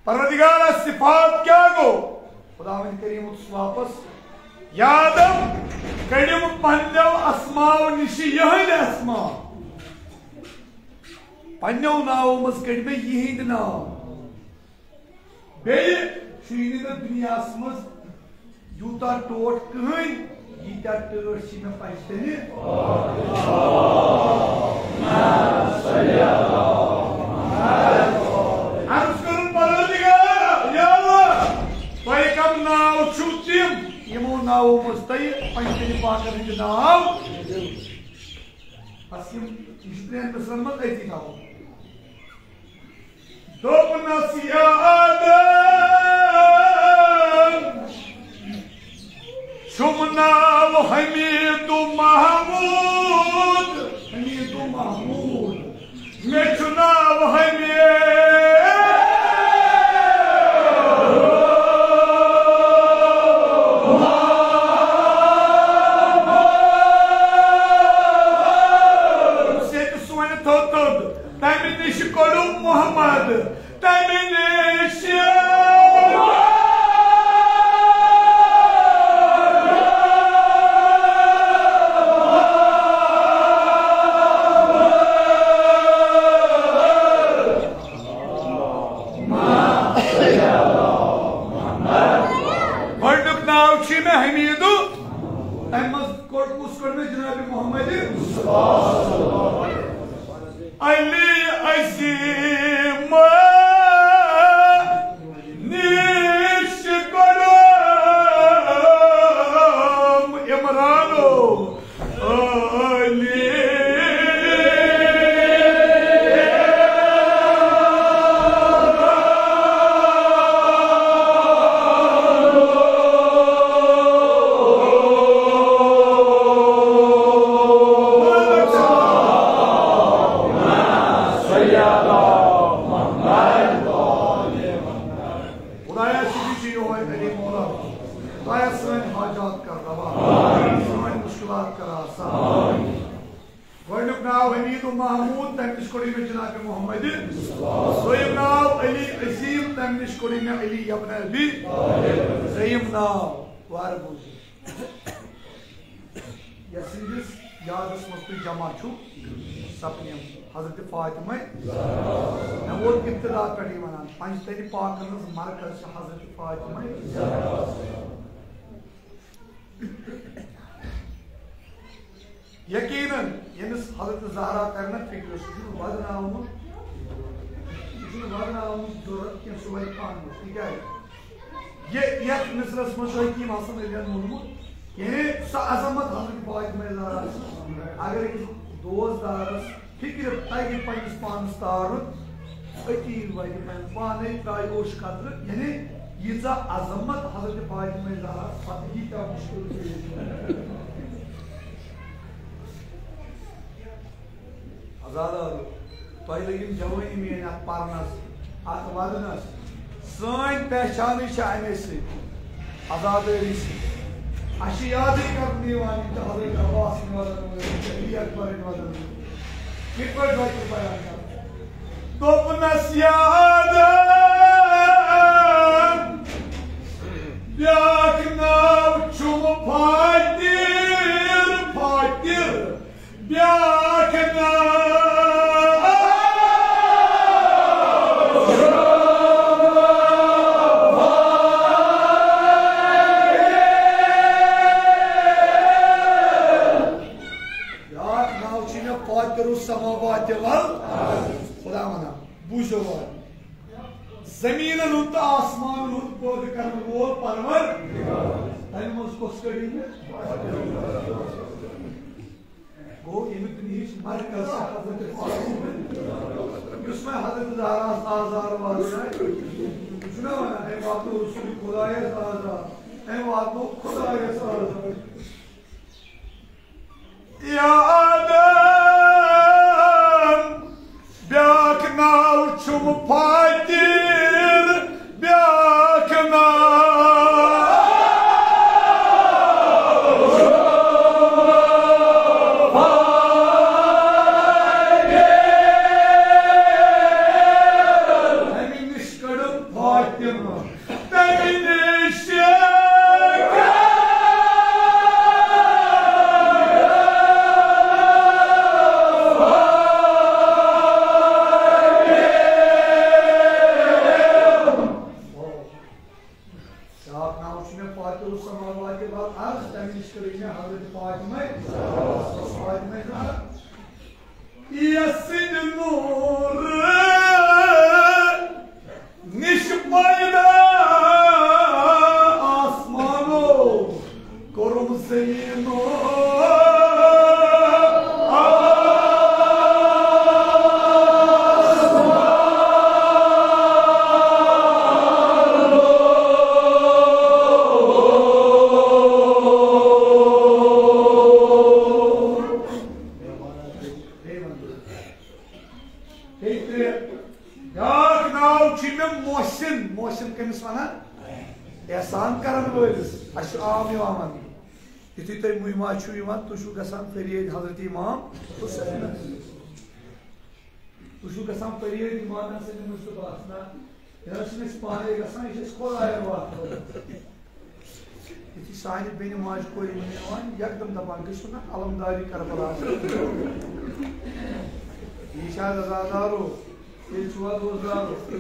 پروردگارا، صفات کیٛاہ گوٚو؟ خداوند کریم اوس واپس، یا آدم، کٔڑِم پننیو اسماو نِش یِہنٛدۍ اسما۔ پننیو ناوو منٛز کٔڑۍ مےٚ یِہنٛدۍ ناو۔ بیٚیہِ چھُے نہٕ دُنیاہَس منٛز یوٗتاہ ٹوٹھ کٕہٕنۍ، ییٖتیٛاہ ٹٲٹھۍ چھِ مےٚ پنٛجتنہِ۔ عرض کٔرٕن، پروردگار، یا اللہ، تۄہہِ کم ناو چھِو تِم، یِمو ناوو منٛز تۄہہِ پنٛجتنہِ پاکن ہٕنٛدۍ ناو؟ بس یِم، یہِ چھُ ترٛٮ۪ن مِصرن منٛز أتی تھاوُن۔ دوٚپنس، یا آدم، چھُم ناو حمید محمود، حمید محمود، مےٚ چھُ ناو حمید۔ یُس ییٚتہِ سونہِ تھوٚد تھوٚد، تَمہِ نِش کوٚڑُم محمد، تَمہِ نِش۔ گۄڈٕنیُک ناو چھُ مےٚ حمیٖدُ، تَمہِ منٛز کوٚر، کُس کوٚر مےٚ جناب محمد؟ علی عظیم نِش کوٚرُم عمرانو علی۔ خدایا، شُکر چھُ یِہوٚے علی مولا۔ خدایا، سٲنۍ حاجات کر روا، سٲنۍ مُشکِلات کر آسان۔ گۄڈٕنیُک ناو حمید و محمود، تَمہِ نِش کوٚرُے مےٚ جناب محمد۔ دوٚیِم ناو علی عظیم، تَمہِ نِش کوٚرُے مےٚ علی ابن ابی۔ ترٛیٚیِم ناو، وارٕ بوٗزِو، یَتھ سٕنٛدِس یادَس منٛز تُہۍ جمع چھِو سپنہِ حضرت فاطمہ۔ مےٚ ووت ابتدا پٮ۪ٹھٕے وَنان، پنٛجتنہِ پاکَن ہٕنٛز مرکز چھِ حضرت فاطمہ۔ یقیناً ییٚمِس حضرت زہرا تَرِ نہ فِکرِ، سُہ چھُنہٕ وَدناوُن، سُہ چھُنہٕ وَدناوُن ضروٗرت کینٛہہ، سُہ وَدِ پانہٕ۔ تِکیٛازِ یہِ، یَتھ مصرعس منٛز چھُ حکیٖم حسن علیَن ووٚنمُت، یعنی سۄ عظمت حضرت فاطمہ زہرا چھِ۔ اگر أکِس دوست دارس فِکرِ تَگہِ پنٛنِس پانَس تارُن، أتی وَدِ پَنُن پانَے ترٛایہِ اوٚش قطرٕ، یعنی ییٖژاہ عظمت حضرت فاطمہ زہرا، پَتہٕ ییٖتیٛاہ مُشکِل چھُ ییٚتہِ۔ عزادارو، تۄہہِ لٔگِو جوٲنی میٛٲنۍ اَتھ پَرنَس، اَتھ وَدنَس۔ سٲنۍ پہچانٕے چھِ اَمے سۭتۍ، عزادٲری سۭتۍ۔ اَسہِ چھِ یادٕے کَرنہٕ یِوان، یِم چھِ حضرت عباسٕنۍ وَدَن وٲلۍ، یِم چھِ علی اکبرٕنۍ وَدَن وٲلۍ۔ یِتھ پٲٹھۍ وَتہِ بیان کَرُن۔ دوٚپنَس، یا آدم، بیٛاکھ ناو چھُم فاتر، فاتر۔ بیٛاکھ ناو۔ بیٛاکھ ناو چھُ مےٚ فاطر السماوات والارض۔ خدا وَنان، بوٗزِو وۄنۍ۔ زٔمیٖنَن ہُنٛد تہٕ آسمانَن ہُنٛد پٲدٕ کَرَن وول پَروَر۔ تَمہِ منٛز کۄس کٔڑِو مےٚ؟ گوٚو، ییٚمہِ دُنیہٕچ مرکز چھِ حضرت فاطمہ، یُس وۄنۍ حضرت زہراہَس آزار واتنایہِ۔ یہِ چھُنہ وَنان، أمۍ واتنوو رسول خدایَس آزار، أمۍ واتنوو خدایَس آزار۔ یا آدم، بیٛاکھ ناو چھُم فاتر، بیٛاکھ ناو۔ تمہِ نِش بیٛاکھ ناو چھُ مےٚ فاطمہ السماوات والارض، تَمہِ نِش کٔرٕے مےٚ حضرت فاطمہ، فاطمہ زہرا۔ یَس سٕنٛدِ نوٗرٕ نِش پٲدٕ آسمانو کوٚرُم زٔمیٖنو۔ بیٚیہِ ترٛےٚ۔ بیٛاکھ ناو چھُ مےٚ محسن۔ محسن کٔمِس وَنان؟ احسان کرن وٲلِس۔ اَسہِ چھُ عام یِوان وَننہٕ۔ یُتھُے تُہۍ مُہِمہ چھِو یِوان، تُہۍ چھِو گژھان فریٲدۍ حضرت امام حسینَس۔ تُہۍ چھِو گژھان فریٲدۍ امام حسین مصطفیٰ۔ نہ، یہِ حظ چھِنہٕ أسۍ پانَے گژھان، یہِ چھِ أسۍ خۄدایَن وَتھ تھٲومٕژ۔ یُتھُے سانہِ بیٚنہِ ماجہِ کورِ وَنہِ یِوان، یَکدَم دَپان، "گٔژھِو نا علمدارِ کربلا۔" یہِ چھا عزادارو؟ ییٚلہِ چھُ وَ روزدار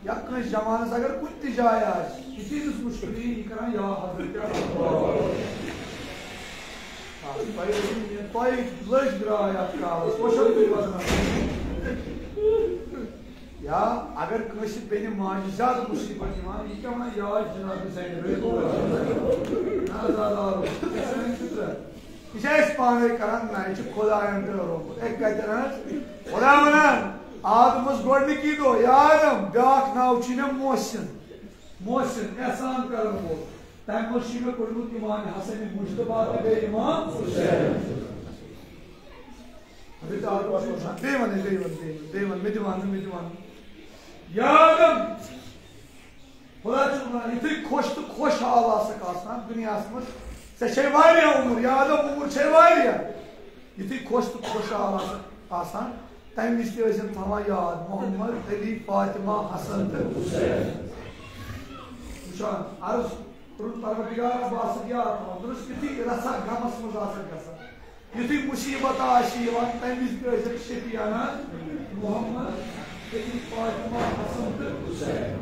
یا کٲنٛسہِ جوانَس اگر کُنہِ تہِ جایہِ آسہِ، یہِ چیٖزَس مُشکِل یی، یہِ کَران یا حضرت اللہ۔ آ، تۄہہِ، تۄہہِ لٔج درٛاے اَتھ کالَس، وۄنۍ چھَو تُہۍ وَنان۔ یا اگر کٲنٛسہِ بیٚنہِ ماجہِ زیادٕ مُصیٖبت یِوان، یہِ کیٛاہ وَنان، یا جناب زینب۔ نہ، عزادارو، یہِ چھِ سٲنۍ فطرت۔ یہِ چھِ أسۍ پانَے کران، نہ، یہِ چھُ خۄدایَن ٹٲرومُت۔ ہے، کَتٮ۪ن حظ؟ خۄدا وَنان، آدمَس گۄڈٕنِکی دۄہ، "یا آدم، بیٛاکھ ناو چھُے مےٚ محسن، محسن، احسان کرن وول۔" تَمہِ منٛز چھُے مےٚ کوٚڑمُت امام حسن مُجتبیٰ تہٕ بیٚیہِ امام حسین۔ حضرت آدمَس وَنان، بیٚیہِ وَن، بیٚیہِ وَن، بیٚیہِ وَن، بیٚیہِ وَن، مےٚ تہِ وَن، مےٚ تہِ وَن۔ یا آدم، خۄدا چھُ وَنان، یُتھُے خۄش تہٕ خۄشحال آسَکھ آسان دُنیاہَس منٛز، ژےٚ چھے واریاہ عمر، یا آدم، عمر چھے واریاہ۔ یُتھُے خۄش تہٕ خۄشحال آسَکھ آسان، تَمہِ وِزِ تہِ ٲسۍ زَن تھاوان یاد محمد، علی، فاطمہ، حسن تہٕ حسین۔ وٕچھان، عرض کوٚرُن، پروردگارا، بہٕ آسَکھ یاد تھاوان۔ درست یُتھُے رژھا غمَس منٛز آسَکھ گژھان، یُتھُے مُصیٖبت آسہِ یِوان، تَمہِ وِزِ تہِ ٲسۍ زَن شفیع اَنان محمد، علی، فاطمہ، حسن تہٕ حسین۔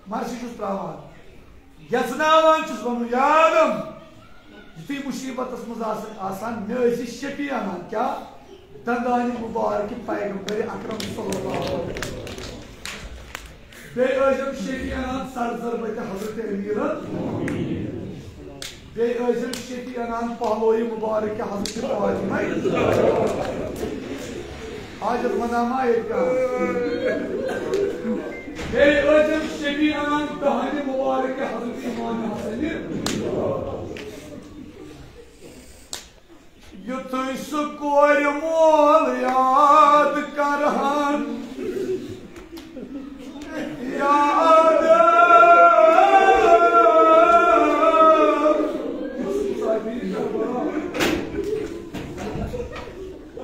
مرثی چھُس تراوان، یژناوان چھُس ونُن، یا عالم، یُتھُے مُصیٖبتس منٛز آسکھ آسان، مےٚ ٲسۍ زِ شفیع انان۔ کیٛاہ؟ دندانہِ مُبارک پیغمبر اکرم صلی اللہ علیہ وسلم۔ بیٚیہِ ٲسۍ زِ شفیع انان سر ضربت حضرت امیرن۔ بیٚیہِ ٲسۍ زِ شفیع انان پہلوی مبارک حضرت فاطمہ۔ حاجت مندہ ما ییٚتہِ کانٛہہ؟ بیٚیہِ ٲسۍ زِ شفیع انان دہنہِ مبارک حضرت امام حسن۔ یُتھُے سُہ کورِ مول یاد کرہن، یاد۔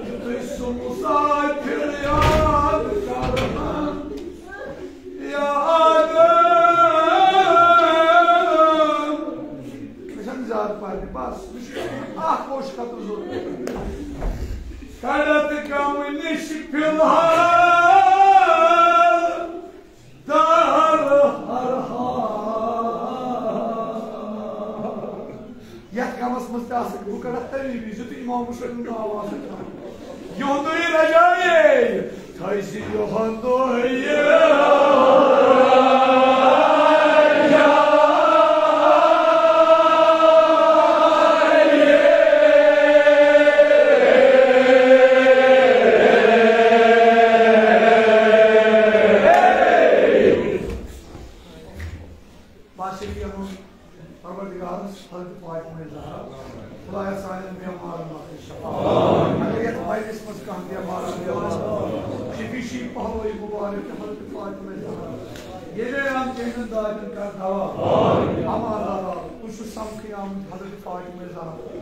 یُتھُے سُہ مُسافِر یاد کرہن، یاد۔ مےٚ چھَنہٕ زیادٕ پَرنہِ، بَس، مےٚ چھُ اَکھ اوٚش خطہٕ ضروٗرت۔ کَڑَتھ غمہٕ نِش فی الحال دار ہر حال۔ یَتھ غمَس منٛز تہِ آسَکھ، بہٕ کَڑَتھ تَمی وِزِ، یُتھُے اِمام حُسینُن ناو آسَکھ۔ یِہُنٛدُے رجایے تھٲیزِ یِہُنٛدُے۔ بادشاہ یِمَن پروردگارس حضرت فاطمہ زہرا، خدایا سانٮ۪ن بیمارن بخش شفا۔ اگر یتھ مجلس منٛز کانٛہہ بیمار آسہِ، شفیع شفیع پہلوی مبارک حضرت فاطمہ زہرا۔ ییٚلہِ آمتۍ تِہنٛدٮ۪ن دادٮ۪ن کر دوا۔ اما زہرا، تُہۍ چھِو سمکھٕے آمٕتۍ حضرت فاطمہ زہرا۔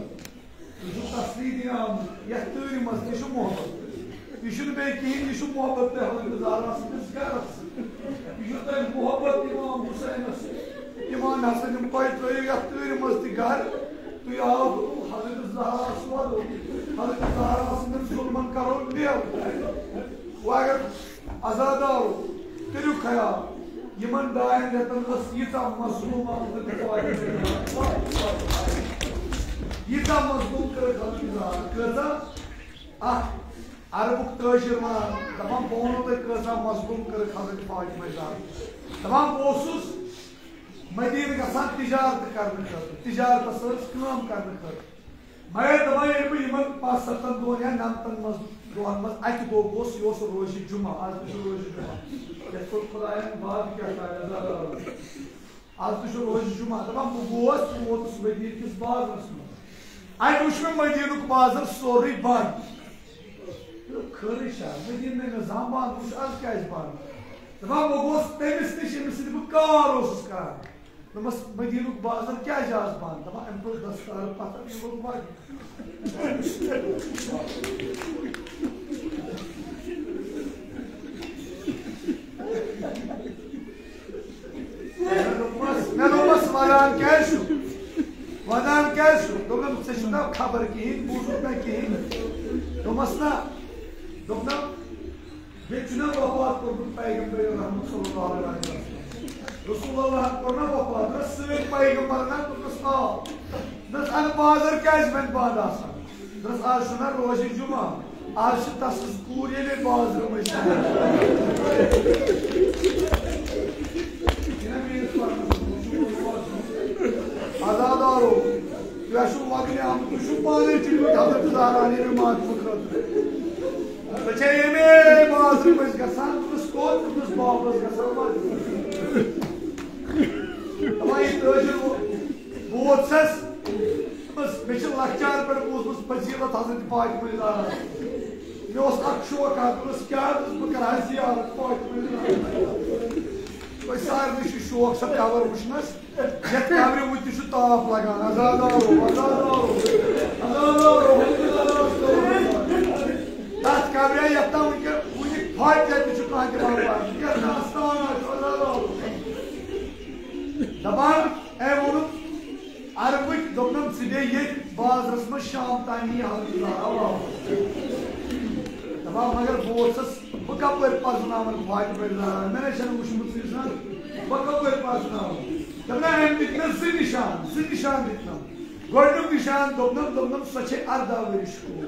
تُہۍ چھِو تسلی دِنہِ آمٕتۍ، یتھ تۭرِ منٛز تہِ چھُ محبت۔ یہِ چھُنہٕ بیٚیہِ کِہیٖنۍ، یہِ چھُ محبت تۄہہِ حضرت زہرا سٕنٛدِس گرس سۭتۍ۔ یہِ چھُ تۄہہِ محبت امام حسینس سۭتۍ۔ امام حسن، یِم تۄہہِ ترٲیِو یتھ تۭرِ منٛز تہِ گرٕ، تُہۍ آو حضرت زہرا سوزو، حضرت زہرا سٕنٛدٮ۪ن ظلمن کرو نیو۔ وۄنۍ اگر عزادارو، کٔرِو خیال، یِمن ڈاین رٮ۪تن ٲس ییٖژاہ مظلوم آمٕژ، ییٖژاہ مظلوم کٔرٕکھ حضرت زہرا، کۭژاہ؟ اکھ عربُک تٲجِر وَنان، دَپان، بہٕ وَنو تۄہہِ کۭژاہ مظلوم کٔرٕکھ حضرت فاطمہ زہرا۔ دَپان، بہٕ اوسُس مدیٖنہٕ گژھان تِجارت کرنہٕ خٲطرٕ، تِجارتَس ٲس کٲم کرنہٕ خٲطرٕ۔ مگر دَپان، ییٚلہِ بہٕ یِمن پانٛژھ ستن دۄہن یا نَمتن منٛز، دۄہن منٛز اَکہِ دۄہ گوس، یہِ اوس روزِ جمعہ، آز تہِ چھُ روزِ جمعہ۔ یَتھ کوٚر خۄدایَن وعدٕ کیٛاہ تام، عزادارو۔ آز تہِ چھُ روزِ جمعہ۔ دَپان، بہٕ گوس، بہٕ ووتُس مدیٖنہٕ کِس بازرَس منٛز۔ اَتہِ وُچھ مےٚ مدیٖنُک بازر سورُے بنٛد۔ مےٚ دوٚپ، خٲرٕے چھا؟ مدیٖنہٕ نَے مےٚ زانٛہہ بنٛد وُچھ، آز کیٛازِ بنٛد؟ دَپان، بہٕ گوس تٔمِس نِش، ییٚمِس سۭتۍ بہٕ کار اوسُس کران۔ دوٚپمَس، مدیٖنُک بازر کیٛازِ آز بنٛد؟ دَپان، أمۍ تُل دستار پَتھر، یہِ لوٚگ وَنہِ۔ مےٚ دوٚپمَس، مےٚ دوٚپمَس، وَدان کیٛازِ چھُ؟ وَدان کیٛازِ چھُ؟ دوٚپُن، ژےٚ چھُنہ خبر کِہیٖنۍ، بوٗزُتھ نہ کِہیٖنۍ۔ دوٚپمَس، نہ۔ دوٚپنَم، ییٚتہِ چھُنہ وفات کوٚرمُت پیغمبر رحمت صلی اللہ علیہ وسلم۔ رسول اللہ کوٚر نہ وفات، دوٚپنَس، سٲنۍ پیغمبر نہ؟ دوٚپنَس، آ۔ دوٚپنَس، اَدٕ بازر کیٛازِ وۄنۍ بنٛد آسان؟ دوٚپنَس، آز چھُنہ روزِ جمعہ، آز چھِ تَسٕنٛز کوٗر ییٚلے بازرٕ منٛز چھِ۔ عزادارو، تۄہہِ چھُو وَدنہِ آمُت، تُہۍ چھُو پانَے ٹھیٖک حضرت زہرا علیہ ماتمہٕ خٲطرٕ۔ سۄ چھےٚ ییٚمے بازرٕ منٛز گژھان، دوٚپنَس، کوٚت؟ دوٚپنَس، واپس گژھان بازرٕ۔ دَپان، یہِ تٲجِر وو-، ووت سَس۔ دوٚپمَس، مےٚ چھِ لۄکچارٕ پٮ۪ٹھ بوٗزمٕژ فضیٖلت حضرت فاطمہ زہرا۔ مےٚ اوس اکھ شوق اکھ، دوٚپمَس، کیٛاہ؟ دوٚپمَس، بہٕ کَرٕ ہا زیارت فاطمہ زہرا۔ تۄہہِ سارنٕے چھُ شوق سۄ قبر وٕچھنَس، یَتھ قبرِ وٕنہِ تہِ چھُ تاپھ لَگان۔ عزادارو، عزادارو، عزادارو۔ تَتھ قبرِ، یَتھ تام وٕنکٮ۪ن وٕنہِ فاتحہ تہِ چھُ کانٛہہ دِوان پَرنہٕ۔ یَتھ نہٕ آستانہ چھُ، عزادارو۔ دَپان، أمۍ ووٚنُن عربٕکۍ، دوٚپنَم، ژٕ بیٚہہ ییٚتہِ بازرَس منٛز، شام تام یی حضرت زہرا واپس۔ دَپان، مگر بہٕ اوسُس، بہٕ کَپٲرۍ پَرزٕناوَن فاطمہ زہرا؟ مےٚ نَے چھَنہٕ وٕچھمٕژٕے زانٛہہ، بہٕ کَپٲرۍ پَرزٕناوَن؟ دَپان، أمۍ دِتۍ مےٚ زٕ نِشان، زٕ نِشان دِتۍ مےٚ۔ گۄڈٕنیُک نِشان دوٚپنَم، دوٚپنَم، سۄ چھے اَرداہ ؤرِش کوٗر۔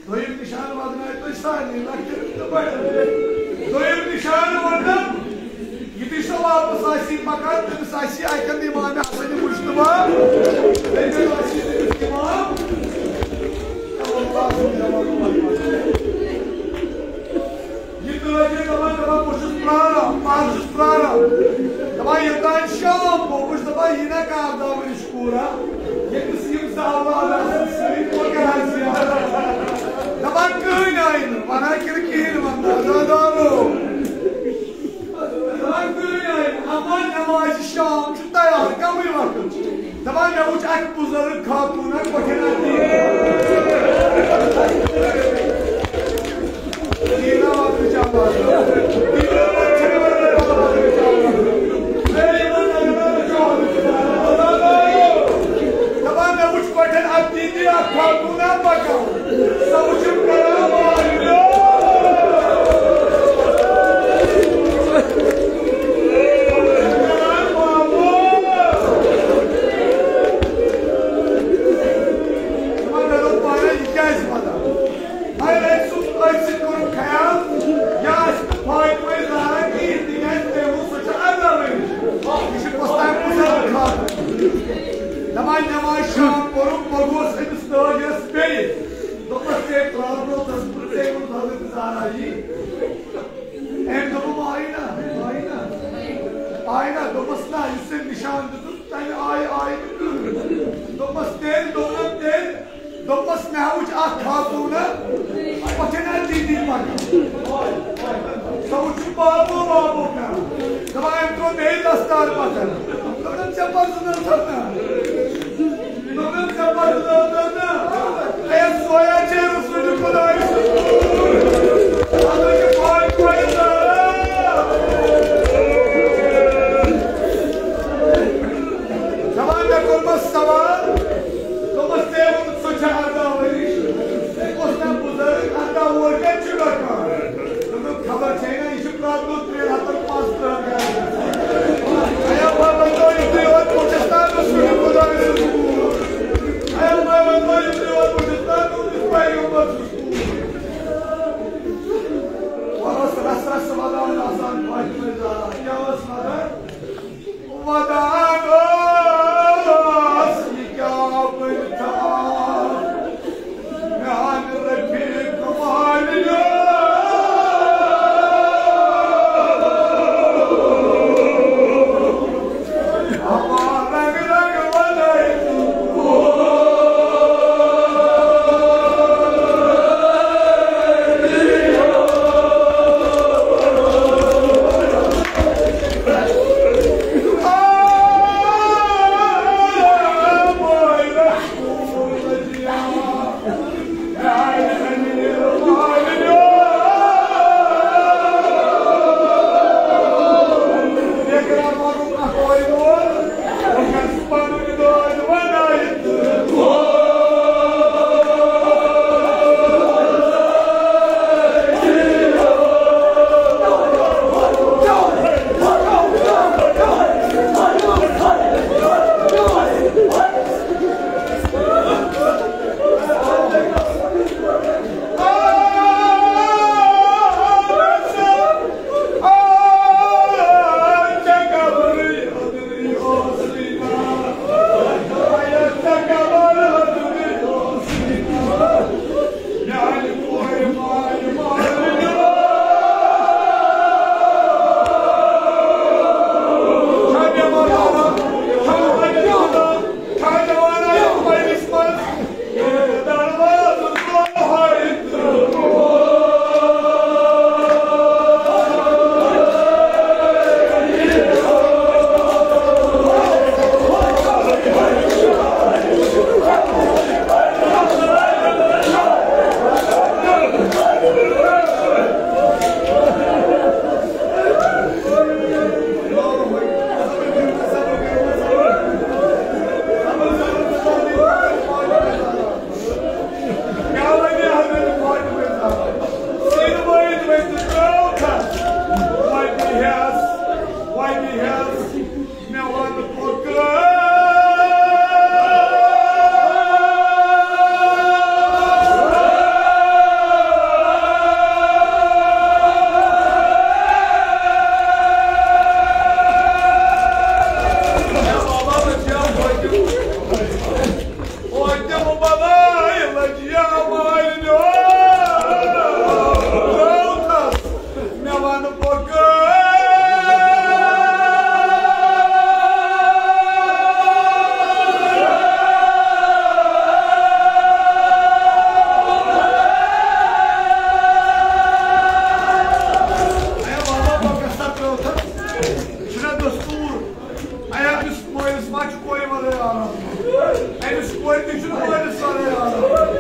دوٚیِم نِشان وَدنایہِ تۄہہِ سارنٕے، لۄکٹٮ۪ن تہٕ بَڑٮ۪ن۔ دوٚیِم نِشان ووٚننَم، یُتھُے سۄ واپَس آسی پَکان، تٔمِس آسی اَتٮ۪ن اِمام حسن مُجتبیٰ، تٔمِس آسی تٔمِس اِمام۔ یہِ تٲجِر دَپان، دَپان، بہٕ چھُس پرٛاران، بہٕ حظ چھُس پرٛاران۔ دَپان، یوٚتام شام گوٚو، بہٕ چھُس دَپان، یہِ نہ کانٛہہ دَوٕنۍ چھُ پوٗرٕ۔ ییٚمِس یِم زٕ اولاد آسَن سۭتۍ، بہٕ کَرٕ ہا زیارت۔ دَپان، کٕہٕنۍ آیہِ نہٕ، وَنان کِنہٕ کِہیٖنۍ وَنان، عزادارو۔ دَپان، کٕہٕنۍ آیہِ نہٕ، اَما نٮ۪مازِ شام چھُ تیار، کَمٕے وقت چھُ۔ دَپان، مےٚ وُچھ اَکھ بُزرٕگ خاتوٗن، اَکھ پۄٹھٮ۪ن اَکھ دیٖن۔ دیٖن آو اَکھ بِچارٕ۔ دیٖن آو اَکھ بِچارٕ۔ دَپان، مےٚ وُچھ پۄٹھٮ۪ن اَکھ دیٖدی، اَکھ خاتوٗن، اَکھ پَکان۔ سۄ وُچھِم کران مالیو۔ مگر أمۍ سُنٛد أتھۍ سۭتۍ کوٚرُکھ خیال، یہِ آسہِ نہٕ فاطمہ زہرا کِہیٖنۍ، تِکیٛازِ تٔمۍ ووٚن، سۄ چھےٚ اَرداہ ؤرِش۔ یہِ چھِ پوٚز تام بُزرٕگ خاتوٗن۔ دَپان، نٮ۪ماز شام پوٚرُکھ، بہٕ گوس أمِس تٲجِرَس بیٚیہِ۔ دوٚپمَس، ژےٚ پرٛارنووُتھ، ژےٚ ووٚنُتھ حضرت زہرا یی۔ أمۍ دوٚپُن، آیہِ نا، آیہِ نا، آیہِ نا۔ دوٚپمَس، نہ، یُس ژےٚ نِشان دیُتُتھ، تَمہِ آیہِ آیہِ نہٕ کٕہٕنۍ۔ دوٚپمَس، تیٚلہِ، دوٚپنَم، تیٚلہِ، دوٚپمَس، مےٚ ہا وٕچھ اَکھ خاتوٗن، پَتھَن آیہِ دیٖدی پَکان۔ سۄ وٕچھُن بابو، بابو کَران۔ دَپان، أمۍ ترٛوو بیٚیہِ دَستار پَتھَن۔ دوٚپُن، ژےٚ پَتہٕ لٲگۍ نہ۔ اے، سویا چھے رسول خداے سٕنٛز کوٗر۔ اَتھ چھِ پانہٕ پانہٕ زاران۔ دَپان، مےٚ کوٚرمَس سوال، دوٚپمَس، ژےٚ ووٚنُتھ، سۄ چھےٚ اَرداہ ؤرِش۔ أمۍ اوس مےٚ بُزرٕگ، اَرداہ وُہُر کَتہِ چھُ گژھان؟ دوٚپُن، خبر چھے نہ، یہِ چھُ پرٛٮ۪تھ دۄہ ترٛےٚ ہَتھ تہٕ پانٛژھ تٕرٛہ گژھان۔ اے، بہٕ وَنہٕ تۄہہِ، یُتُے یوت بہٕ چھُس نا، مےٚ چھُ خۄداے سُنٛد کوٗر۔ اے، بہٕ وَنہٕ تۄہہِ، یُتُے یوت بہٕ چھُس نا، تُہٕنٛدِس پیغمبر سُنٛد کوٗر۔ وَلہٕ، رَس رَس وَدان آسان فاطمہ زہرا۔ کیٛاہ اوس وَدان؟ وَدان اوس یہِ کیٛاہ ؤنۍ تھاو۔ میانہِ رفیق مالیو، ہما رنگ رنگ ولے۔ چھُنہ دستوٗر؟ اے، أمِس مٲلِس ما چھُ کورِ وَرٲے آرام؟ أمِس کورِ تہِ چھُنہٕ مٲلِس وَرٲے آرام۔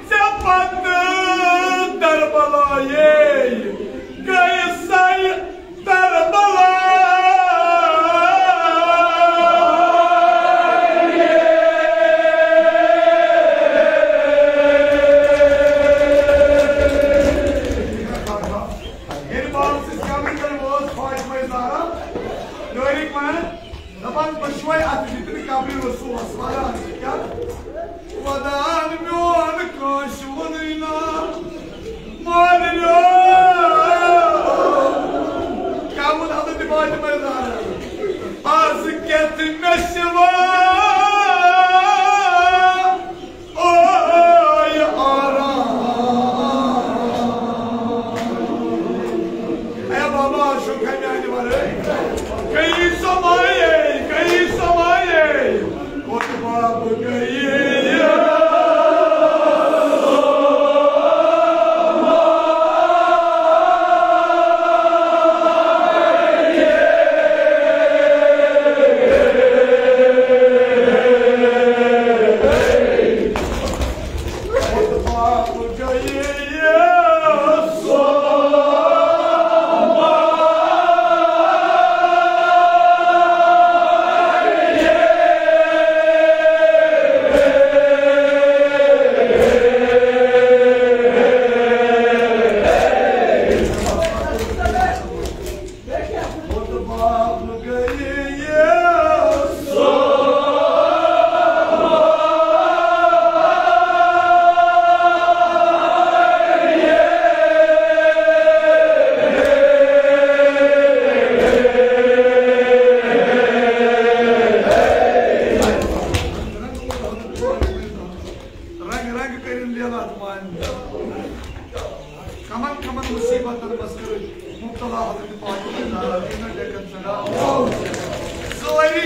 ژےٚ پَتہٕ کربلایے گٔیہِ سَے کربلا۔ ییٚلہِ واپسس قبرِ تل وٲژ فاطمہ زہرا، ڈٲرِکۍ وَنان، دَپان، بہٕ چھُسے اَتھ وِترِ قبرِ رسوٗلس وَدان۔ کیٛاہ؟ وَدان میون کٲنٛسہِ ووٚنُے نہٕ۔ مٲلِو، کیٛاہ ووٚن حضرت فاطمہ زہرا؟ از کیٛاہ تہِ مےٚ سِوا آے آرام۔ اے بابا، شُکھا میانہِ ورٲے۔ گٔیی سمایے، گٔیی سمایے۔ خطبہ بہٕ گٔیی۔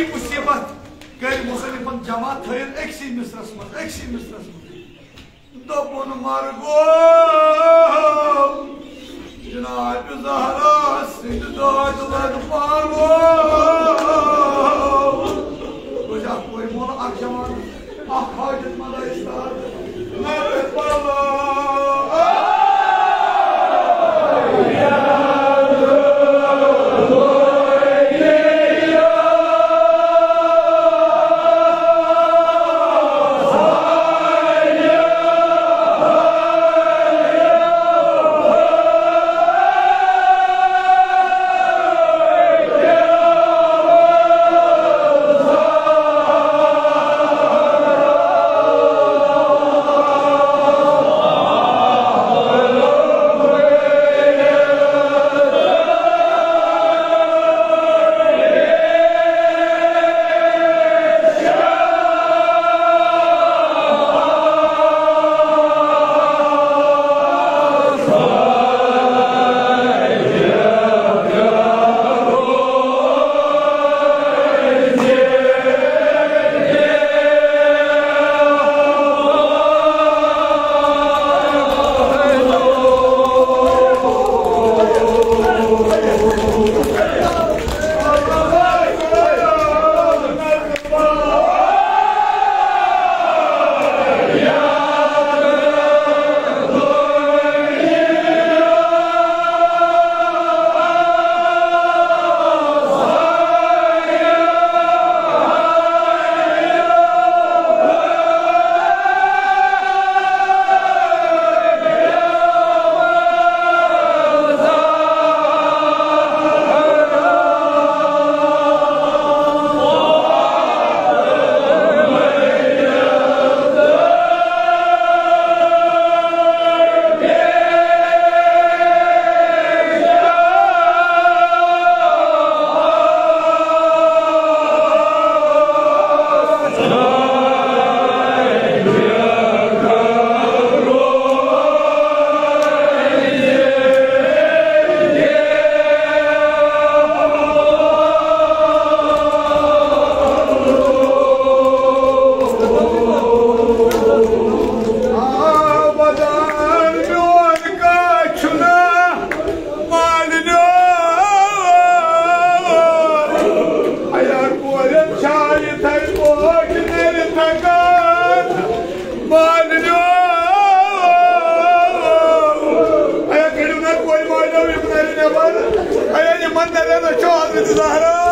مصیبت کٔرۍ مصنفن جمع تھٲیِتھ أکسٕے مصرعس منٛز، أکسٕے مصرعس منٛز۔ دوٚپُن مرگو، جناب زہرا سٕنٛدِ دۄد لد پانو۔ گوٚو اکھ کورِ مول، اکھ جوان، اکھ حاجت مند استاد۔ نہ تہٕ بلا۔ آ، ودان میون کانٛہہ چھُنہٕ مالِنیو۔ ایا کورٮ۪ن چھا یِتھَے پٲٹھۍ نٔرۍ تھکان مالِنیو؟ ایا کٔڑِو نا کورِ مالِنیو یِم نٔرۍ نٮ۪بر۔ ایا یِمن نٔرٮ۪ن چھُ حضرت زہرا